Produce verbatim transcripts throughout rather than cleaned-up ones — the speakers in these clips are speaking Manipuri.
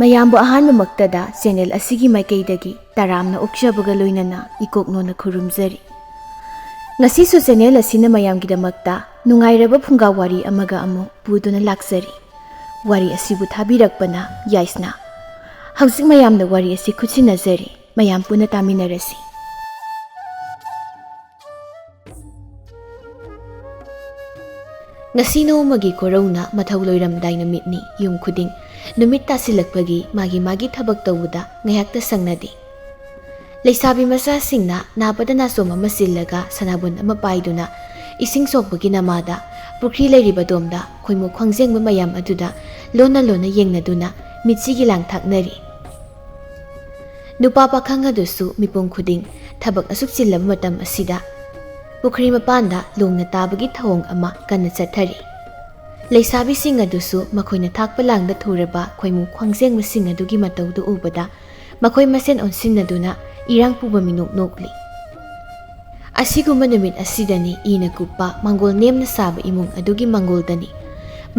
ꯃꯌꯥꯝꯕꯨ ꯑꯍꯥꯟꯕꯃꯛꯇꯗ ꯆꯦꯅꯦꯜ ꯑꯁꯤꯒꯤ ꯃꯥꯏꯀꯩꯗꯒꯤ ꯇꯔꯥꯝꯅ ꯑꯣꯛꯆꯕꯒ ꯂꯣꯏꯅꯅ ꯏꯀꯣꯛꯅꯣꯅ ꯈꯨꯔꯨꯝꯖꯔꯤ꯫ ꯉꯁꯤꯁꯨ ꯆꯦꯅꯦꯜ ꯑꯁꯤꯅ ꯃꯌꯥꯝꯒꯤꯗꯃꯛꯇ ꯅꯨꯡꯉꯥꯏꯔꯕ ꯐꯨꯡꯒꯥ ꯋꯥꯔꯤ ꯑꯃꯒ ꯑꯃꯨꯛ ꯄꯨꯗꯨꯅ ꯂꯥꯛꯆꯔꯤ꯫ ꯋꯥꯔꯤ ꯑꯁꯤꯕꯨ ꯊꯥꯕꯤꯔꯛꯄꯅ ꯌꯥꯏꯁꯅꯥ꯫ ꯍꯧꯖꯤꯛ ꯃꯌꯥꯝꯅ ꯋꯥꯔꯤ ꯑꯁꯤ ꯈꯨꯠꯁꯤꯟꯅꯖꯔꯤ꯫ ꯃꯌꯥꯝ ꯄꯨꯟꯅ ꯇꯥꯃꯤꯟꯅꯔꯁꯤ꯫ ꯉꯁꯤ ꯅꯣꯡꯃꯒꯤ ꯈꯣꯔꯧꯅ ꯃꯊꯧ ꯂꯣꯏꯔꯝꯗꯥꯏ ꯅꯨꯃꯤꯠꯅꯤ꯫ ꯌꯨꯝ ꯈꯨꯗꯤꯡ ꯅꯨꯃꯤꯠ ꯇꯥꯁꯤꯜꯂꯛꯄꯒꯤ ꯃꯥꯒꯤ ꯃꯥꯒꯤ ꯊꯕꯛ ꯇꯧꯕꯗ ꯉꯥꯏꯍꯥꯛꯇ ꯁꯪꯅꯗꯦ꯫ ꯂꯩꯁꯥꯕꯤ ꯃꯆꯥꯁꯤꯡꯅ ꯅꯥꯄꯗ ꯅꯥꯆꯣꯝ ꯑꯃ ꯆꯤꯜꯂꯒ ꯁꯅꯥꯕꯨꯟ ꯑꯃ ꯄꯥꯏꯗꯨꯅ ꯏꯁꯤꯡ ꯁꯣꯛꯄꯒꯤ ꯅꯃꯥꯗ ꯄꯨꯈ꯭ꯔꯤ ꯂꯩꯔꯤꯕ ꯗꯣꯝꯗ ꯈꯣꯏꯃꯨ ꯈ꯭ꯋꯥꯡꯖꯦꯡꯕ ꯃꯌꯥꯝ ꯑꯗꯨꯗ ꯂꯣꯟꯅ ꯂꯣꯟꯅ ꯌꯦꯡꯅꯗꯨꯅ ꯃꯤꯠꯁꯤꯒꯤ ꯂꯥꯡ ꯊꯥꯛꯅꯔꯤ꯫ ꯅꯨꯄꯥ ꯄꯥꯈꯪ ꯑꯗꯨꯁꯨ ꯃꯤꯄꯨꯝ ꯈꯨꯗꯤꯡ ꯊꯕꯛ ꯑꯁꯨꯛ ꯆꯤꯜꯂꯕ ꯃꯇꯝ ꯑꯁꯤꯗ ꯄꯨꯈ꯭ꯔꯤ ꯃꯄꯥꯟꯗ ꯂꯣꯡꯅ ꯇꯥꯕꯒꯤ ꯊꯧꯑꯣꯡ ꯑꯃ ꯀꯟꯅ ꯆꯠꯊꯔꯤ꯫ ꯂꯩꯁꯥꯕꯤꯁꯤꯡ ꯑꯗꯨꯁꯨ ꯃꯈꯣꯏꯅ ꯊꯥꯛꯄ ꯂꯥꯡꯗ ꯊꯨꯔꯕ ꯈꯣꯏꯃꯨ ꯈ꯭ꯋꯥꯡꯖꯦꯡꯕꯁꯤꯡ ꯑꯗꯨꯒꯤ ꯃꯇꯧꯗꯨ ꯎꯕꯗ ꯃꯈꯣꯏ ꯃꯁꯦꯟ ꯑꯣꯟꯁꯤꯟꯅꯗꯨꯅ ꯏꯔꯥꯡ ꯄꯨꯕ ꯃꯤꯅꯣꯛ ꯅꯣꯛꯂꯤ꯫ ꯑꯁꯤꯒꯨꯝꯕ ꯅꯨꯃꯤꯠ ꯑꯁꯤꯗꯅꯤ ꯏꯅ ꯀꯨꯞꯄ ꯃꯪꯒꯣꯜ ꯅꯦꯝꯅ ꯁꯥꯕ ꯏꯃꯨꯡ ꯑꯗꯨꯒꯤ ꯃꯪꯒꯣꯜꯗꯅꯤ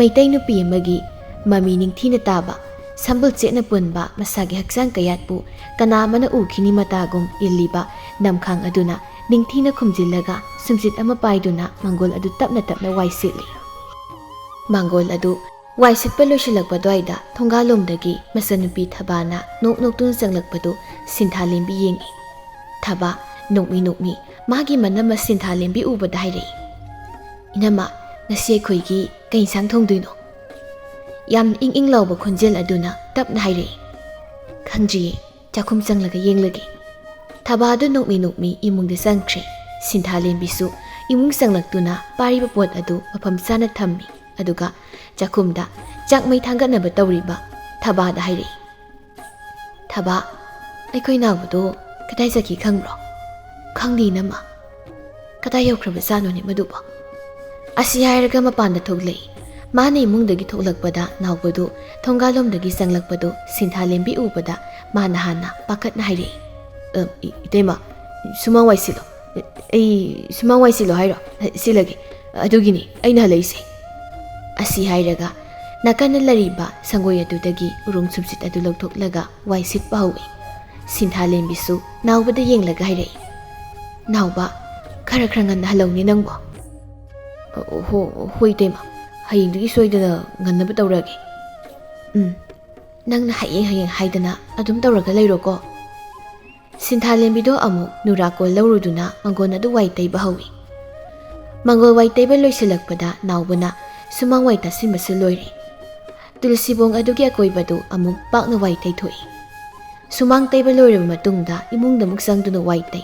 ꯃꯩꯇꯩ ꯅꯨꯄꯤ ꯑꯃꯒꯤ ꯃꯃꯤ ꯅꯤꯡꯊꯤꯅ ꯇꯥꯕ, ꯁꯝꯕꯜ ꯆꯦꯠꯅ ꯄꯨꯟꯕ ꯃꯁꯥꯒꯤ ꯍꯛꯆꯥꯡ ꯀꯌꯥꯠꯄꯨ ꯀꯅꯥ ꯑꯃꯅ ꯎꯈꯤꯅꯤ ꯃꯇꯥꯒꯨꯝ ꯏꯜꯂꯤꯕ ꯅꯝꯈꯥꯡ ꯑꯗꯨꯅ ꯅꯤꯡꯊꯤꯅ ꯈꯨꯝꯖꯤꯜꯂꯒ ꯁꯨꯝꯆꯤꯠ ꯑꯃ ꯄꯥꯏꯗꯨꯅ ꯃꯪꯒꯣꯜ ꯑꯗꯨ ꯇꯞꯅ ꯇꯞꯅ ꯋꯥꯏ ꯁꯤꯠꯂꯤ꯫ ꯃꯪꯒꯣꯜ ꯑꯗꯨ ꯋꯥꯏ ꯁꯤꯠꯄ ꯂꯣꯏꯁꯤꯜꯂꯛꯄ ꯑꯗꯨꯋꯥꯏꯗ ꯊꯣꯡꯒꯥꯜꯂꯣꯝꯗꯒꯤ ꯃꯆꯟꯅꯨꯄꯤ ꯊꯕꯥꯅ ꯅꯣꯛ ꯅꯣꯛꯇꯨꯅ ꯆꯪꯂꯛꯄꯗꯨ ꯁꯤꯟꯊꯥꯂꯦꯝꯕꯤ ꯌꯦꯡꯏ꯫ ꯊꯕꯥ ꯅꯣꯛꯃꯤ ꯅꯣꯛꯃꯤ ꯃꯥꯒꯤ ꯃꯅꯝꯃ ꯁꯤꯟꯊꯥꯂꯦꯝꯕꯤ ꯎꯕꯗ ꯍꯥꯏꯔꯛꯏ, "ꯏꯅꯝꯃ, ꯉꯁꯤ ꯑꯩꯈꯣꯏꯒꯤ ꯀꯩ ꯏꯟꯁꯥꯡ ꯊꯣꯡꯗꯣꯏꯅꯣ?" ꯌꯥꯝ ꯏꯪ ꯏꯪ ꯂꯥꯎꯕ ꯈꯣꯟꯖꯦꯜ ꯑꯗꯨꯅ ꯇꯞꯅ ꯍꯥꯏꯔꯛꯏ, "ꯈꯪꯗ꯭ꯔꯤꯌꯦ, ꯆꯥꯛꯈꯨꯝ ꯆꯪꯂꯒ ꯌꯦꯡꯂꯒꯦ꯫" ꯊꯕꯥꯗꯨ ꯅꯣꯛꯃꯤ ꯅꯣꯛꯃꯤ ꯏꯃꯨꯡꯗ ꯆꯪꯈ꯭ꯔꯦ꯫ ꯁꯤꯟꯊꯥꯂꯦꯝꯕꯤꯁꯨ ꯏꯃꯨꯡ ꯆꯪꯂꯛꯇꯨꯅ ꯄꯥꯏꯔꯤꯕ ꯄꯣꯠ ꯑꯗꯨ ꯃꯐꯝ ꯆꯥꯅ ꯊꯝꯃꯤ꯫ ꯑꯗꯨꯒ ꯆꯥꯛꯈꯨꯝꯗ ꯆꯥꯛ ꯃꯩ ꯊꯥꯡꯒꯠꯅꯕ ꯇꯧꯔꯤꯕ ꯊꯕꯥꯗ ꯍꯥꯏꯔꯛꯏ, "ꯊꯕꯥ, ꯑꯩꯈꯣꯏ ꯅꯥꯎꯕꯗꯣ ꯀꯗꯥꯏ ꯆꯠꯈꯤ ꯈꯪꯕ꯭ꯔꯣ?" "ꯈꯪꯗꯦ ꯏꯅꯝꯃ, ꯀꯗꯥꯏ ꯌꯧꯈ꯭ꯔꯕꯖꯥꯠꯅꯣꯅꯦ ꯃꯗꯨꯕꯣ?" ꯑꯁꯤ ꯍꯥꯏꯔꯒ ꯃꯄꯥꯟꯗ ꯊꯣꯛꯂꯛꯏ꯫ ꯃꯥꯅ ꯏꯃꯨꯡꯗꯒꯤ ꯊꯣꯛꯂꯛꯄꯗ ꯅꯥꯎꯕꯗꯨ ꯊꯣꯡꯒꯥꯜꯂꯣꯝꯗꯒꯤ ꯆꯪꯂꯛꯄꯗꯨ ꯁꯤꯟꯊꯥꯂꯦꯝꯕꯤ ꯎꯕꯗ ꯃꯥꯅ ꯍꯥꯟꯅ ꯄꯥꯈꯠꯅ ꯍꯥꯏꯔꯛꯏ, "ꯑ, ꯏ-, ꯏꯇꯩꯃ, ꯁꯨꯃꯥꯡ ꯋꯥꯏ ꯁꯤꯠꯂꯣ꯫ ꯑꯩ ꯁꯨꯃꯥꯡ ꯋꯥꯏ ꯁꯤꯠꯂꯣ ꯍꯥꯏꯔꯣ? ꯁꯤꯠꯂꯒꯦ꯫ ꯑꯗꯨꯒꯤꯅꯤ ꯑꯩꯅ ꯍꯜꯂꯛꯏꯁꯦ꯫" ꯑꯁꯤ ꯍꯥꯏꯔꯒ ꯅꯥꯀꯟꯗ ꯂꯩꯔꯤꯕ ꯁꯪꯒꯣꯏ ꯑꯗꯨꯗꯒꯤ ꯎꯔꯨꯝ ꯁꯨꯝꯆꯤꯠ ꯑꯗꯨ ꯂꯧꯊꯣꯛꯂꯒ ꯋꯥꯏ ꯁꯤꯠꯄ ꯍꯧꯏ꯫ ꯁꯤꯟꯊꯥꯂꯦꯝꯕꯤꯁꯨ ꯅꯥꯎꯕꯗ ꯌꯦꯡꯂꯒ ꯍꯥꯏꯔꯛꯏ, "ꯅꯥꯎꯕ, ꯈꯔ ꯈꯔ ꯉꯟꯅ ꯍꯜꯂꯧꯅꯦ ꯅꯪꯕꯣ꯫" "ꯑꯣ, ꯍꯣ, ꯍꯣꯏ ꯏꯇꯩꯃ, ꯍꯌꯦꯡꯗꯒꯤ ꯁꯣꯏꯗꯅ ꯉꯟꯅꯕ ꯇꯧꯔꯛꯑꯒꯦ꯫" "ꯎꯝ, ꯅꯪꯅ ꯍꯌꯦꯡ ꯍꯌꯦꯡ ꯍꯥꯏꯗꯅ ꯑꯗꯨꯝ ꯇꯧꯔꯒ ꯂꯩꯔꯣꯀꯣ꯫" ꯁꯤꯟꯊꯥꯂꯦꯝꯕꯤꯗꯣ ꯑꯃꯨꯛ ꯅꯨꯔꯥ ꯀꯣꯜ ꯂꯧꯔꯨꯗꯨꯅ ꯃꯪꯒꯣꯜ ꯑꯗꯨ ꯋꯥꯏ ꯇꯩꯕ ꯍꯧꯏ꯫ ꯃꯪꯒꯣꯜ ꯋꯥꯏ ꯇꯩꯕ ꯂꯣꯏꯁꯤꯜꯂꯛꯄꯗ ꯅꯥꯎꯕꯅ ꯁꯨꯃꯥꯡ ꯋꯥꯏ ꯇꯥꯁꯤꯟꯕꯁꯨ ꯂꯣꯏꯔꯦ꯫ ꯇꯨꯜꯁꯤꯕꯣꯡ ꯑꯗꯨꯒꯤ ꯑꯀꯣꯏꯕꯗꯨ ꯑꯃꯨꯛ ꯄꯥꯛꯅ ꯋꯥꯏ ꯇꯩꯊꯣꯛꯏ꯫ ꯁꯨꯃꯥꯡ ꯇꯩꯕ ꯂꯣꯏꯔꯕ ꯃꯇꯨꯡꯗ ꯏꯃꯨꯡꯗ ꯑꯃꯨꯛ ꯆꯪꯗꯨꯅ ꯋꯥꯏ ꯇꯩ꯫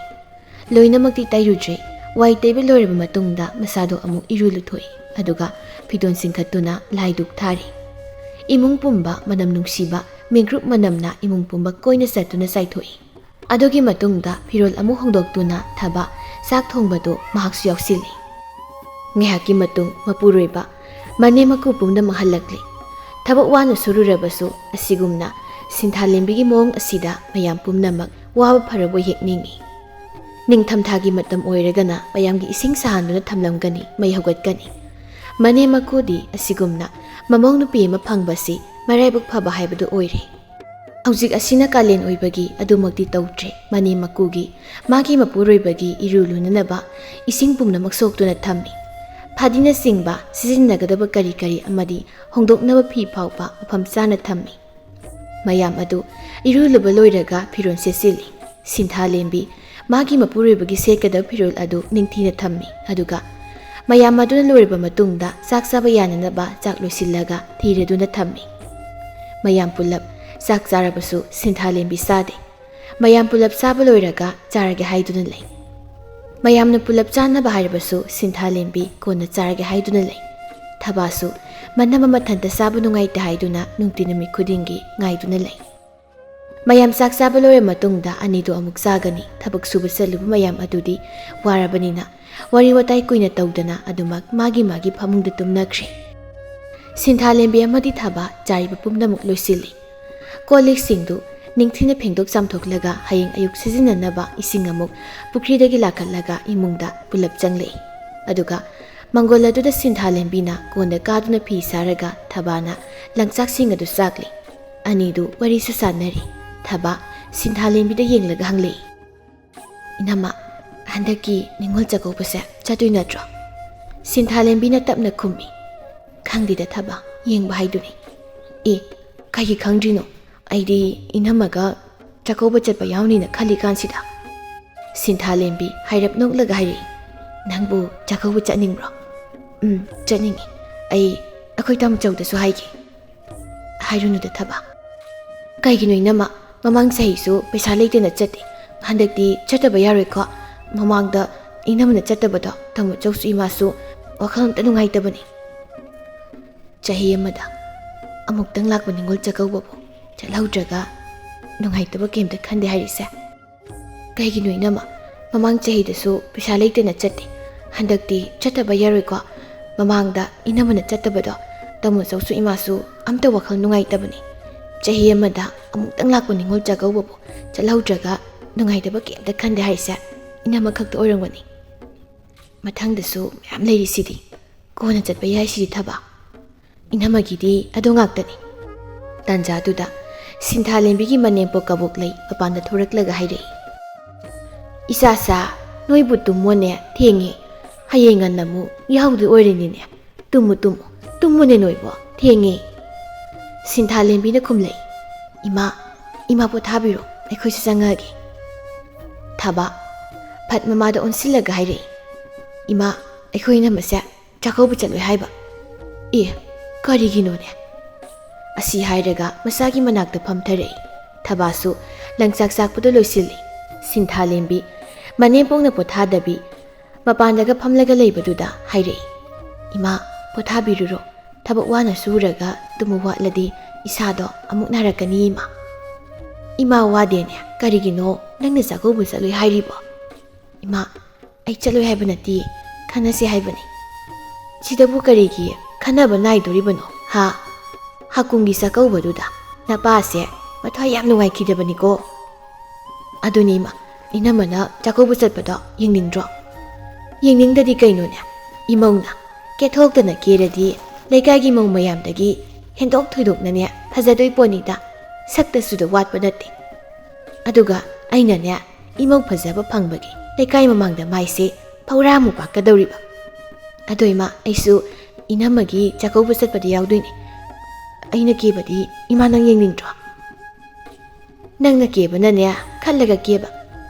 ꯂꯣꯏꯅꯃꯛꯇꯤ ꯇꯩꯔꯨꯗ꯭ꯔꯦ꯫ ꯋꯥꯏ ꯇꯩꯕ ꯂꯣꯏꯔꯕ ꯃꯇꯨꯡꯗ ꯃꯁꯥꯗꯣ ꯑꯃꯨꯛ ꯏꯔꯨ ꯂꯨꯊꯣꯛꯏ꯫ ꯑꯗꯨꯒ ꯐꯤꯗꯣꯟ ꯆꯤꯡꯈꯠꯇꯨꯅ ꯂꯥꯏ ꯙꯨꯛ ꯊꯥꯔꯤ꯫ ꯏꯃꯨꯡ ꯄꯨꯝꯕ ꯃꯅꯝ ꯅꯨꯡꯁꯤꯕ ꯃꯤꯡꯒ꯭ꯔꯨꯞ ꯃꯅꯝꯅ ꯏꯃꯨꯡ ꯄꯨꯝꯕ ꯀꯣꯏꯅ ꯆꯠꯇꯨꯅ ꯆꯥꯏꯊꯣꯛꯏ꯫ ꯑꯗꯨꯒꯤ ꯃꯇꯨꯡꯗ ꯐꯤꯔꯣꯜ ꯑꯃꯨꯛ ꯍꯣꯡꯗꯣꯛꯇꯨꯅ ꯊꯕꯛ ꯆꯥꯛ ꯊꯣꯡꯕꯗꯨ ꯃꯍꯥꯛꯁꯨ ꯌꯥꯎꯁꯤꯜꯂꯤ꯫ ꯉꯥꯏꯍꯥꯛꯀꯤ ꯃꯇꯨꯡ ꯃꯄꯨꯔꯣꯏꯕ ꯃꯅꯦꯝ ꯃꯀꯨ ꯄꯨꯝꯅꯃꯛ ꯍꯜꯂꯛꯂꯤ꯫ ꯊꯕꯛ ꯋꯥꯅ ꯁꯨꯔꯨꯔꯕꯁꯨ ꯑꯁꯤꯒꯨꯝꯅ ꯁꯤꯟꯊꯥꯂꯦꯝꯕꯤꯒꯤ ꯃꯑꯣꯡ ꯑꯁꯤꯗ ꯃꯌꯥꯝ ꯄꯨꯝꯅꯃꯛ ꯋꯥꯕ ꯐꯔꯕꯣꯏ ꯍꯦꯛ ꯅꯤꯡꯏ꯫ ꯅꯤꯡꯊꯝꯊꯥꯒꯤ ꯃꯇꯝ ꯑꯣꯏꯔꯒꯅ ꯃꯌꯥꯝꯒꯤ ꯏꯁꯤꯡ ꯁꯥꯍꯟꯗꯨꯅ ꯊꯝꯂꯝꯒꯅꯤ, ꯃꯩ ꯍꯧꯒꯠꯀꯅꯤ꯫ ꯃꯅꯦꯝ ꯃꯀꯨꯗꯤ ꯑꯁꯤꯒꯨꯝꯅ ꯃꯃꯧ ꯅꯨꯄꯤ ꯑꯃ ꯐꯪꯕꯁꯤ ꯃꯔꯥꯏꯕꯛ ꯐꯕ ꯍꯥꯏꯕꯗꯨ ꯑꯣꯏꯔꯦ꯫ ꯍꯧꯖꯤꯛ ꯑꯁꯤꯅ ꯀꯥꯂꯦꯟ ꯑꯣꯏꯕꯒꯤ ꯑꯗꯨꯃꯛꯇꯤ ꯇꯧꯗ꯭ꯔꯦ꯫ ꯃꯅꯦꯝ ꯃꯀꯨꯒꯤ ꯃꯥꯒꯤ ꯃꯄꯨꯔꯣꯏꯕꯒꯤ ꯏꯔꯨ ꯂꯨꯅꯅꯕ ꯏꯁꯤꯡ ꯄꯨꯝꯅꯃꯛ ꯁꯣꯛꯇꯨꯅ ꯊꯝꯃꯤ꯫ ꯐꯗꯤꯅꯆꯤꯡꯕ ꯁꯤꯖꯤꯟꯅꯒꯗꯕ ꯀꯔꯤ ꯀꯔꯤ ꯑꯃꯗꯤ ꯍꯣꯡꯗꯣꯛꯅꯕ ꯐꯤ ꯐꯥꯎꯕ ꯃꯐꯝ ꯆꯥꯅ ꯊꯝꯃꯤ꯫ ꯃꯌꯥꯝ ꯑꯗꯨ ꯏꯔꯨ ꯂꯨꯕ ꯂꯣꯏꯔꯒ ꯐꯤꯔꯣꯜ ꯁꯦꯠꯆꯤꯜꯂꯤ꯫ ꯁꯤꯟꯊꯥꯂꯦꯝꯕꯤ ꯃꯥꯒꯤ ꯃꯄꯨꯔꯣꯏꯕꯒꯤ ꯁꯦꯠꯀꯗꯕ ꯐꯤꯔꯣꯜ ꯑꯗꯨ ꯅꯤꯡꯊꯤꯅ ꯊꯝꯃꯤ꯫ ꯑꯗꯨꯒ ꯃꯌꯥꯝ ꯑꯗꯨꯅ ꯂꯣꯏꯔꯕ ꯃꯇꯨꯡꯗ ꯆꯥꯛ ꯆꯥꯕ ꯌꯥꯅꯅꯕ ꯆꯥꯛ ꯂꯣꯏꯁꯤꯜꯂꯒ ꯊꯤꯔꯗꯨꯅ ꯊꯝꯃꯤ꯫ ꯃꯌꯥꯝ ꯄꯨꯂꯞ ꯆꯥꯛ ꯆꯥꯔꯕꯁꯨ ꯁꯤꯟꯊꯥꯂꯦꯝꯕꯤ ꯆꯥꯗꯦ꯫ ꯃꯌꯥꯝ ꯄꯨꯂꯞ ꯆꯥꯕ ꯂꯣꯏꯔꯒ ꯆꯥꯔꯒꯦ ꯍꯥꯏꯗꯨꯅ ꯂꯩ꯫ ꯃꯌꯥꯝꯅ ꯄꯨꯂꯞ ꯆꯥꯅꯕ ꯍꯥꯏꯔꯕꯁꯨ ꯁꯤꯟꯊꯥꯂꯦꯝꯕꯤ ꯀꯣꯟꯅ ꯆꯥꯔꯒꯦ ꯍꯥꯏꯗꯨꯅ ꯂꯩ꯫ ꯊꯕꯥꯁꯨ ꯃꯅꯝ ꯑꯃ ꯃꯊꯟꯇ ꯆꯥꯕ ꯅꯨꯡꯉꯥꯏꯇꯦ ꯍꯥꯏꯗꯨꯅ ꯅꯨꯡꯇꯤ ꯅꯨꯃꯤꯠ ꯈꯨꯗꯤꯡꯒꯤ ꯉꯥꯏꯗꯨꯅ ꯂꯩ꯫ ꯃꯌꯥꯝ ꯆꯥꯛ ꯆꯥꯕ ꯂꯣꯏꯔ ꯃꯇꯨꯡꯗ ꯑꯅꯤꯗꯨ ꯑꯃꯨꯛ ꯆꯥꯒꯅꯤ꯫ ꯊꯕꯛ ꯁꯨꯕ ꯆꯠꯂꯨꯕ ꯃꯌꯥꯝ ꯑꯗꯨꯗꯤ ꯋꯥꯔꯕꯅꯤꯅ ꯋꯥꯔꯤ ꯋꯥꯇꯥꯏ ꯀꯨꯏꯅ ꯇꯧꯗꯅ ꯑꯗꯨꯃꯛ ꯃꯥꯒꯤ ꯃꯥꯒꯤ ꯐꯃꯨꯡꯗ ꯇꯨꯝꯅꯈ꯭ꯔꯦ꯫ ꯁꯤꯟꯊꯥꯂꯦꯝꯕꯤ ꯑꯃꯗꯤ ꯊꯕꯥ ꯆꯥꯔꯤꯕ ꯄꯨꯝꯅꯃꯛ ꯂꯣꯏꯁꯤꯜꯂꯤ꯫ ꯀꯣꯜ ꯂꯤꯛꯁꯤꯡꯗꯨ ꯅꯤꯡꯊꯤꯅ ꯐꯦꯡꯗꯣꯛ ꯆꯥꯝꯊꯣꯛꯂꯒ ꯍꯌꯦꯡ ꯑꯌꯨꯛ ꯁꯤꯖꯤꯟꯅꯅꯕ ꯏꯁꯤꯡ ꯑꯃꯨꯛ ꯄꯨꯈ꯭ꯔꯤꯗꯒꯤ ꯂꯥꯛꯀꯠꯂꯒ ꯏꯃꯨꯡꯗ ꯄꯨꯂꯞ ꯆꯪꯂꯛꯏ꯫ ꯑꯗꯨꯒ ꯃꯪꯒꯣꯜ ꯑꯗꯨꯗ ꯁꯤꯟꯊꯥꯂꯦꯝꯕꯤꯅ ꯀꯣꯟꯗ ꯀꯥꯗꯨꯅ ꯐꯤ ꯁꯥꯔꯒ ꯊꯕꯥꯅ ꯂꯪꯆꯥꯛꯁꯤꯡ ꯑꯗꯨ ꯆꯥꯛꯂꯤ꯫ ꯑꯅꯤꯗꯨ ꯋꯥꯔꯤꯁꯨ ꯁꯥꯟꯅꯔꯤ꯫ ꯊꯕꯥ ꯁꯤꯟꯊꯥꯂꯦꯝꯕꯤꯗ ꯌꯦꯡꯂꯒ ꯍꯪꯂꯛꯏ, "ꯏꯅꯝꯃ, ꯍꯟꯗꯛꯀꯤ ꯅꯤꯉꯣꯜ ꯆꯥꯛꯀꯧꯕꯁꯦ ꯆꯠꯇꯣꯏ ꯅꯠꯇ꯭ꯔꯣ?" ꯁꯤꯟꯊꯥꯂꯦꯝꯕꯤꯅ ꯇꯞꯅ ꯈꯨꯝꯃꯤ, "ꯈꯪꯗꯦꯗ ꯊꯕꯥ, ꯌꯦꯡꯕ ꯍꯥꯏꯗꯨꯅꯤ꯫" "ꯑꯦ, ꯀꯩꯒꯤ ꯈꯪꯗ꯭ꯔꯤꯅꯣ? ꯑꯩꯗꯤ ꯏꯅꯝꯃꯒ ꯆꯥꯛꯀꯧꯕ ꯆꯠꯄ ꯌꯥꯎꯅꯤꯅ ꯈꯜꯂꯤ ꯀꯥꯟꯁꯤꯗ꯫" ꯁꯤꯟꯊꯥꯂꯦꯝꯕꯤ ꯍꯥꯏꯔꯞ ꯅꯣꯛꯂꯒ ꯍꯥꯏꯔꯛꯏ, "ꯅꯪꯕꯨ ꯆꯥꯛꯀꯧꯕ ꯆꯠꯅꯤꯡꯕ꯭ꯔꯣ?" "ꯎꯝ, ꯆꯠꯅꯤꯡꯉꯤ꯫ ꯑꯩ ꯑꯩꯈꯣꯏ ꯇꯥꯃꯣꯆꯧꯗꯁꯨ ꯍꯥꯏꯒꯦ꯫" "ꯍꯥꯏꯔꯨꯅꯨꯗ ꯊꯕꯥ꯫" "ꯀꯩꯒꯤꯅꯣ ꯏꯅꯝꯃ? ꯃꯃꯥꯡ ꯆꯍꯤꯁꯨ ꯄꯩꯁꯥ ꯂꯩꯇꯅ ꯆꯠꯇꯦ꯫ ꯍꯟꯗꯛꯇꯤ ꯆꯠꯇꯕ ꯌꯥꯔꯣꯏꯀꯣ꯫ ꯃꯃꯥꯡꯗ ꯏꯅꯝꯃꯅ ꯆꯠꯇꯕꯗꯣ ꯇꯥꯃꯣꯆꯧꯁꯨ ꯏꯃꯥꯁꯨ ꯋꯥꯈꯜ ꯑꯝꯇ ꯅꯨꯡꯉꯥꯏꯇꯕꯅꯤ꯫" "ꯆꯍꯤ ꯑꯃꯗ ꯑꯃꯨꯛꯇꯪ ꯂꯥꯛꯄ ꯅꯤꯉꯣꯜ ꯆꯥꯛꯀꯧꯕꯕꯨ ꯆꯠꯍꯧꯗ꯭ꯔꯒ ꯅꯨꯡꯉꯥꯏꯇꯕ ꯀꯩꯝꯇ ꯈꯟꯗꯦ ꯍꯥꯏꯔꯤꯁꯦ?" "ꯀꯩꯒꯤꯅꯣ ꯏꯅꯝꯃ? ꯃꯃꯥꯡ ꯆꯍꯤꯗꯁꯨ ꯄꯩꯁꯥ ꯂꯩꯇꯅ ꯆꯠꯇꯦ꯫ ꯍꯟꯗꯛꯇꯤ ꯆꯠꯇꯕ ꯌꯥꯔꯣꯏꯀꯣ꯫ ꯃꯃꯥꯡꯗ ꯏꯅꯝꯃꯅ ꯆꯠꯇꯕꯗꯣ ꯇꯥꯃꯣꯆꯧꯁꯨ ꯏꯃꯥꯁꯨ ꯑꯝꯇ ꯋꯥꯈꯜ ꯅꯨꯡꯉꯥꯏꯇꯕꯅꯤ꯫ ꯆꯍꯤ ꯑꯃꯗ ꯑꯃꯨꯛꯇꯪ ꯂꯥꯛꯄ ꯅꯤꯉꯣꯜ ꯆꯥꯛꯀꯧꯕꯕꯨ ꯆꯠꯍꯧꯗ꯭ꯔꯒ ꯅꯨꯡꯉꯥꯏꯇꯕ ꯀꯩꯝꯇ ꯈꯟꯗꯦ ꯍꯥꯏꯔꯤꯁꯦ ꯏꯅꯝꯃ ꯈꯛꯇ ꯑꯣꯏꯔꯝꯒꯅꯤ꯫ ꯃꯊꯪꯗꯁꯨ ꯃꯌꯥꯝ ꯂꯩꯔꯤꯁꯤꯗꯤ꯫ ꯀꯣꯟꯅ ꯆꯠꯄ ꯌꯥꯏꯁꯤꯗꯤ ꯊꯕꯥ꯫ ꯏꯅꯝꯃꯒꯤꯗꯤ ꯑꯗꯨ ꯉꯥꯛꯇꯅꯤ꯫" ꯇꯥꯟꯖꯥꯗꯨꯗ ꯁꯤꯟꯊꯥꯂꯦꯝꯕꯤꯒꯤ ꯃꯅꯦꯝꯄꯣꯛ ꯀꯕꯣꯛꯂꯩ ꯃꯄꯥꯟꯗ ꯊꯣꯔꯛꯂꯒ ꯍꯥꯏꯔꯛꯏ, "ꯏꯆꯥꯁꯥ, ꯅꯣꯏꯕꯨ ꯇꯨꯝꯃꯣꯅꯦ, ꯊꯦꯡꯉꯦ꯫ ꯍꯌꯦꯡ ꯉꯟꯅ ꯑꯃꯨꯛ ꯌꯥꯍꯧꯗꯣꯏ ꯑꯣꯏꯔꯅꯤꯅꯦ꯫ ꯇꯨꯝꯃꯨ, ꯇꯨꯝꯃꯨ, ꯇꯨꯝꯃꯨꯅꯦ ꯅꯣꯏꯕꯣ, ꯊꯦꯡꯉꯦ꯫" ꯁꯤꯟꯊꯥꯂꯦꯝꯕꯤꯅ ꯈꯨꯝꯂꯛꯏ, "ꯏꯃꯥ, ꯏꯃꯥ ꯄꯣꯊꯥꯕꯤꯔꯣ, ꯑꯩꯈꯣꯏꯁꯨ ꯆꯪꯉꯛꯑꯒꯦ꯫" ꯊꯕꯥ ꯐꯠ ꯃꯃꯥꯗ ꯑꯣꯟꯁꯤꯜꯂꯒ ꯍꯥꯏꯔꯛꯏ, "ꯏꯃꯥ, ꯑꯩꯈꯣꯏ ꯏꯅꯝꯃꯁꯦ ꯆꯥꯛꯀꯧꯕ ꯆꯠꯂꯣꯏ ꯍꯥꯏꯕ꯫" "ꯑꯦ, ꯀꯔꯤꯒꯤꯅꯣꯅꯦ?" ꯑꯁꯤ ꯍꯥꯏꯔꯒ ꯃꯆꯥꯒꯤ ꯃꯅꯥꯛꯇ ꯐꯝꯊꯔꯛꯏ꯫ ꯊꯕꯥꯁꯨ ꯂꯪꯆꯥꯛ ꯆꯥꯛꯄꯗꯨ ꯂꯣꯏꯁꯤꯜꯂꯤ꯫ ꯁꯤꯟꯊꯥꯂꯦꯝꯕꯤ ꯃꯅꯦꯝꯄꯣꯛꯅ ꯄꯣꯊꯥꯗꯕꯤ ꯃꯄꯥꯟꯗꯒ ꯐꯝꯂꯒ ꯂꯩꯕꯗꯨꯗ ꯍꯥꯏꯔꯛꯏ, "ꯏꯃꯥ, ꯄꯣꯊꯥꯕꯤꯔꯨꯔꯣ꯫ ꯊꯕꯛ ꯋꯥꯅ ꯁꯨꯔꯒ ꯇꯨꯝꯕ ꯋꯥꯠꯂꯗꯤ ꯏꯁꯥꯗꯣ ꯑꯃꯨꯛ ꯅꯥꯔꯛꯀꯅꯤ ꯏꯃꯥ꯫" "ꯏꯃꯥ ꯋꯥꯗꯦꯅꯦ, ꯀꯔꯤꯒꯤꯅꯣ ꯅꯪꯅ ꯆꯥꯛꯀꯧꯕ ꯆꯠꯂꯣꯏ ꯍꯥꯏꯔꯤꯕꯣ?" "ꯏꯃꯥ, ꯑꯩ ꯆꯠꯂꯣꯏ ꯍꯥꯏꯕ ꯅꯠꯇꯦ, ꯈꯟꯅꯁꯤ ꯍꯥꯏꯕꯅꯤ꯫" "ꯁꯤꯗꯕꯨ ꯀꯔꯤꯒꯤ ꯈꯟꯅꯕ ꯅꯥꯏꯗꯣꯔꯤꯕꯅꯣ, ꯍꯥ? ꯍꯥꯀꯨꯝꯒꯤ ꯆꯥꯛꯀꯧꯕꯗꯨꯗ ꯅꯄꯥꯁꯦ ꯃꯊ꯭ꯋꯥꯏ ꯌꯥꯝ ꯅꯨꯡꯉꯥꯏꯈꯤꯗꯕꯅꯤꯀꯣ꯫" "ꯑꯗꯨꯅꯤ ꯏꯃꯥ, ꯏꯅꯝꯃꯅ ꯆꯥꯛꯀꯧꯕ ꯆꯠꯄꯗꯣ ꯌꯦꯡꯅꯤꯡꯗ꯭ꯔꯣ?" "ꯌꯦꯡꯅꯤꯡꯗꯗꯤ ꯀꯩꯅꯣꯅꯦ? ꯏꯃꯧꯅ ꯀꯦꯊꯣꯛꯇꯅ ꯀꯦꯔꯗꯤ ꯂꯩꯀꯥꯏꯒꯤ ꯃꯧ ꯃꯌꯥꯝꯗꯒꯤ ꯍꯦꯟꯗꯣꯛ ꯊꯣꯏꯗꯣꯛꯅꯅꯦ ꯐꯖꯗꯣꯏ ꯄꯣꯠꯅꯤꯗ, ꯁꯛꯇꯁꯨꯗ ꯋꯥꯠꯄ ꯅꯠꯇꯦ꯫ ꯑꯗꯨꯒ ꯑꯩꯅꯅꯦ ꯏꯃꯧ ꯐꯖꯕ ꯐꯪꯕꯒꯤ ꯂꯩꯀꯥꯏ ꯃꯃꯥꯡꯗ ꯃꯥꯏꯁꯦ ꯐꯧꯔꯥꯃꯨꯛ ꯄꯥꯛꯀꯗꯧꯔꯤꯕ꯫ ꯑꯗꯣ ꯏꯃꯥ, ꯑꯩꯁꯨ ꯏꯅꯝꯃꯒꯤ ꯆꯥꯛꯀꯧꯕ ꯆꯠꯄꯗ ꯌꯥꯎꯗꯣꯏꯅꯦ꯫ ꯑꯩꯅ ꯀꯦꯕꯗꯤ ꯏꯃꯥ ꯅꯪ ꯌꯦꯡꯅꯤꯡꯗ꯭ꯔꯣ? ꯅꯪꯅ ꯀꯦꯕꯅꯅꯦ ꯈꯜꯂꯒ ꯀꯦꯕ,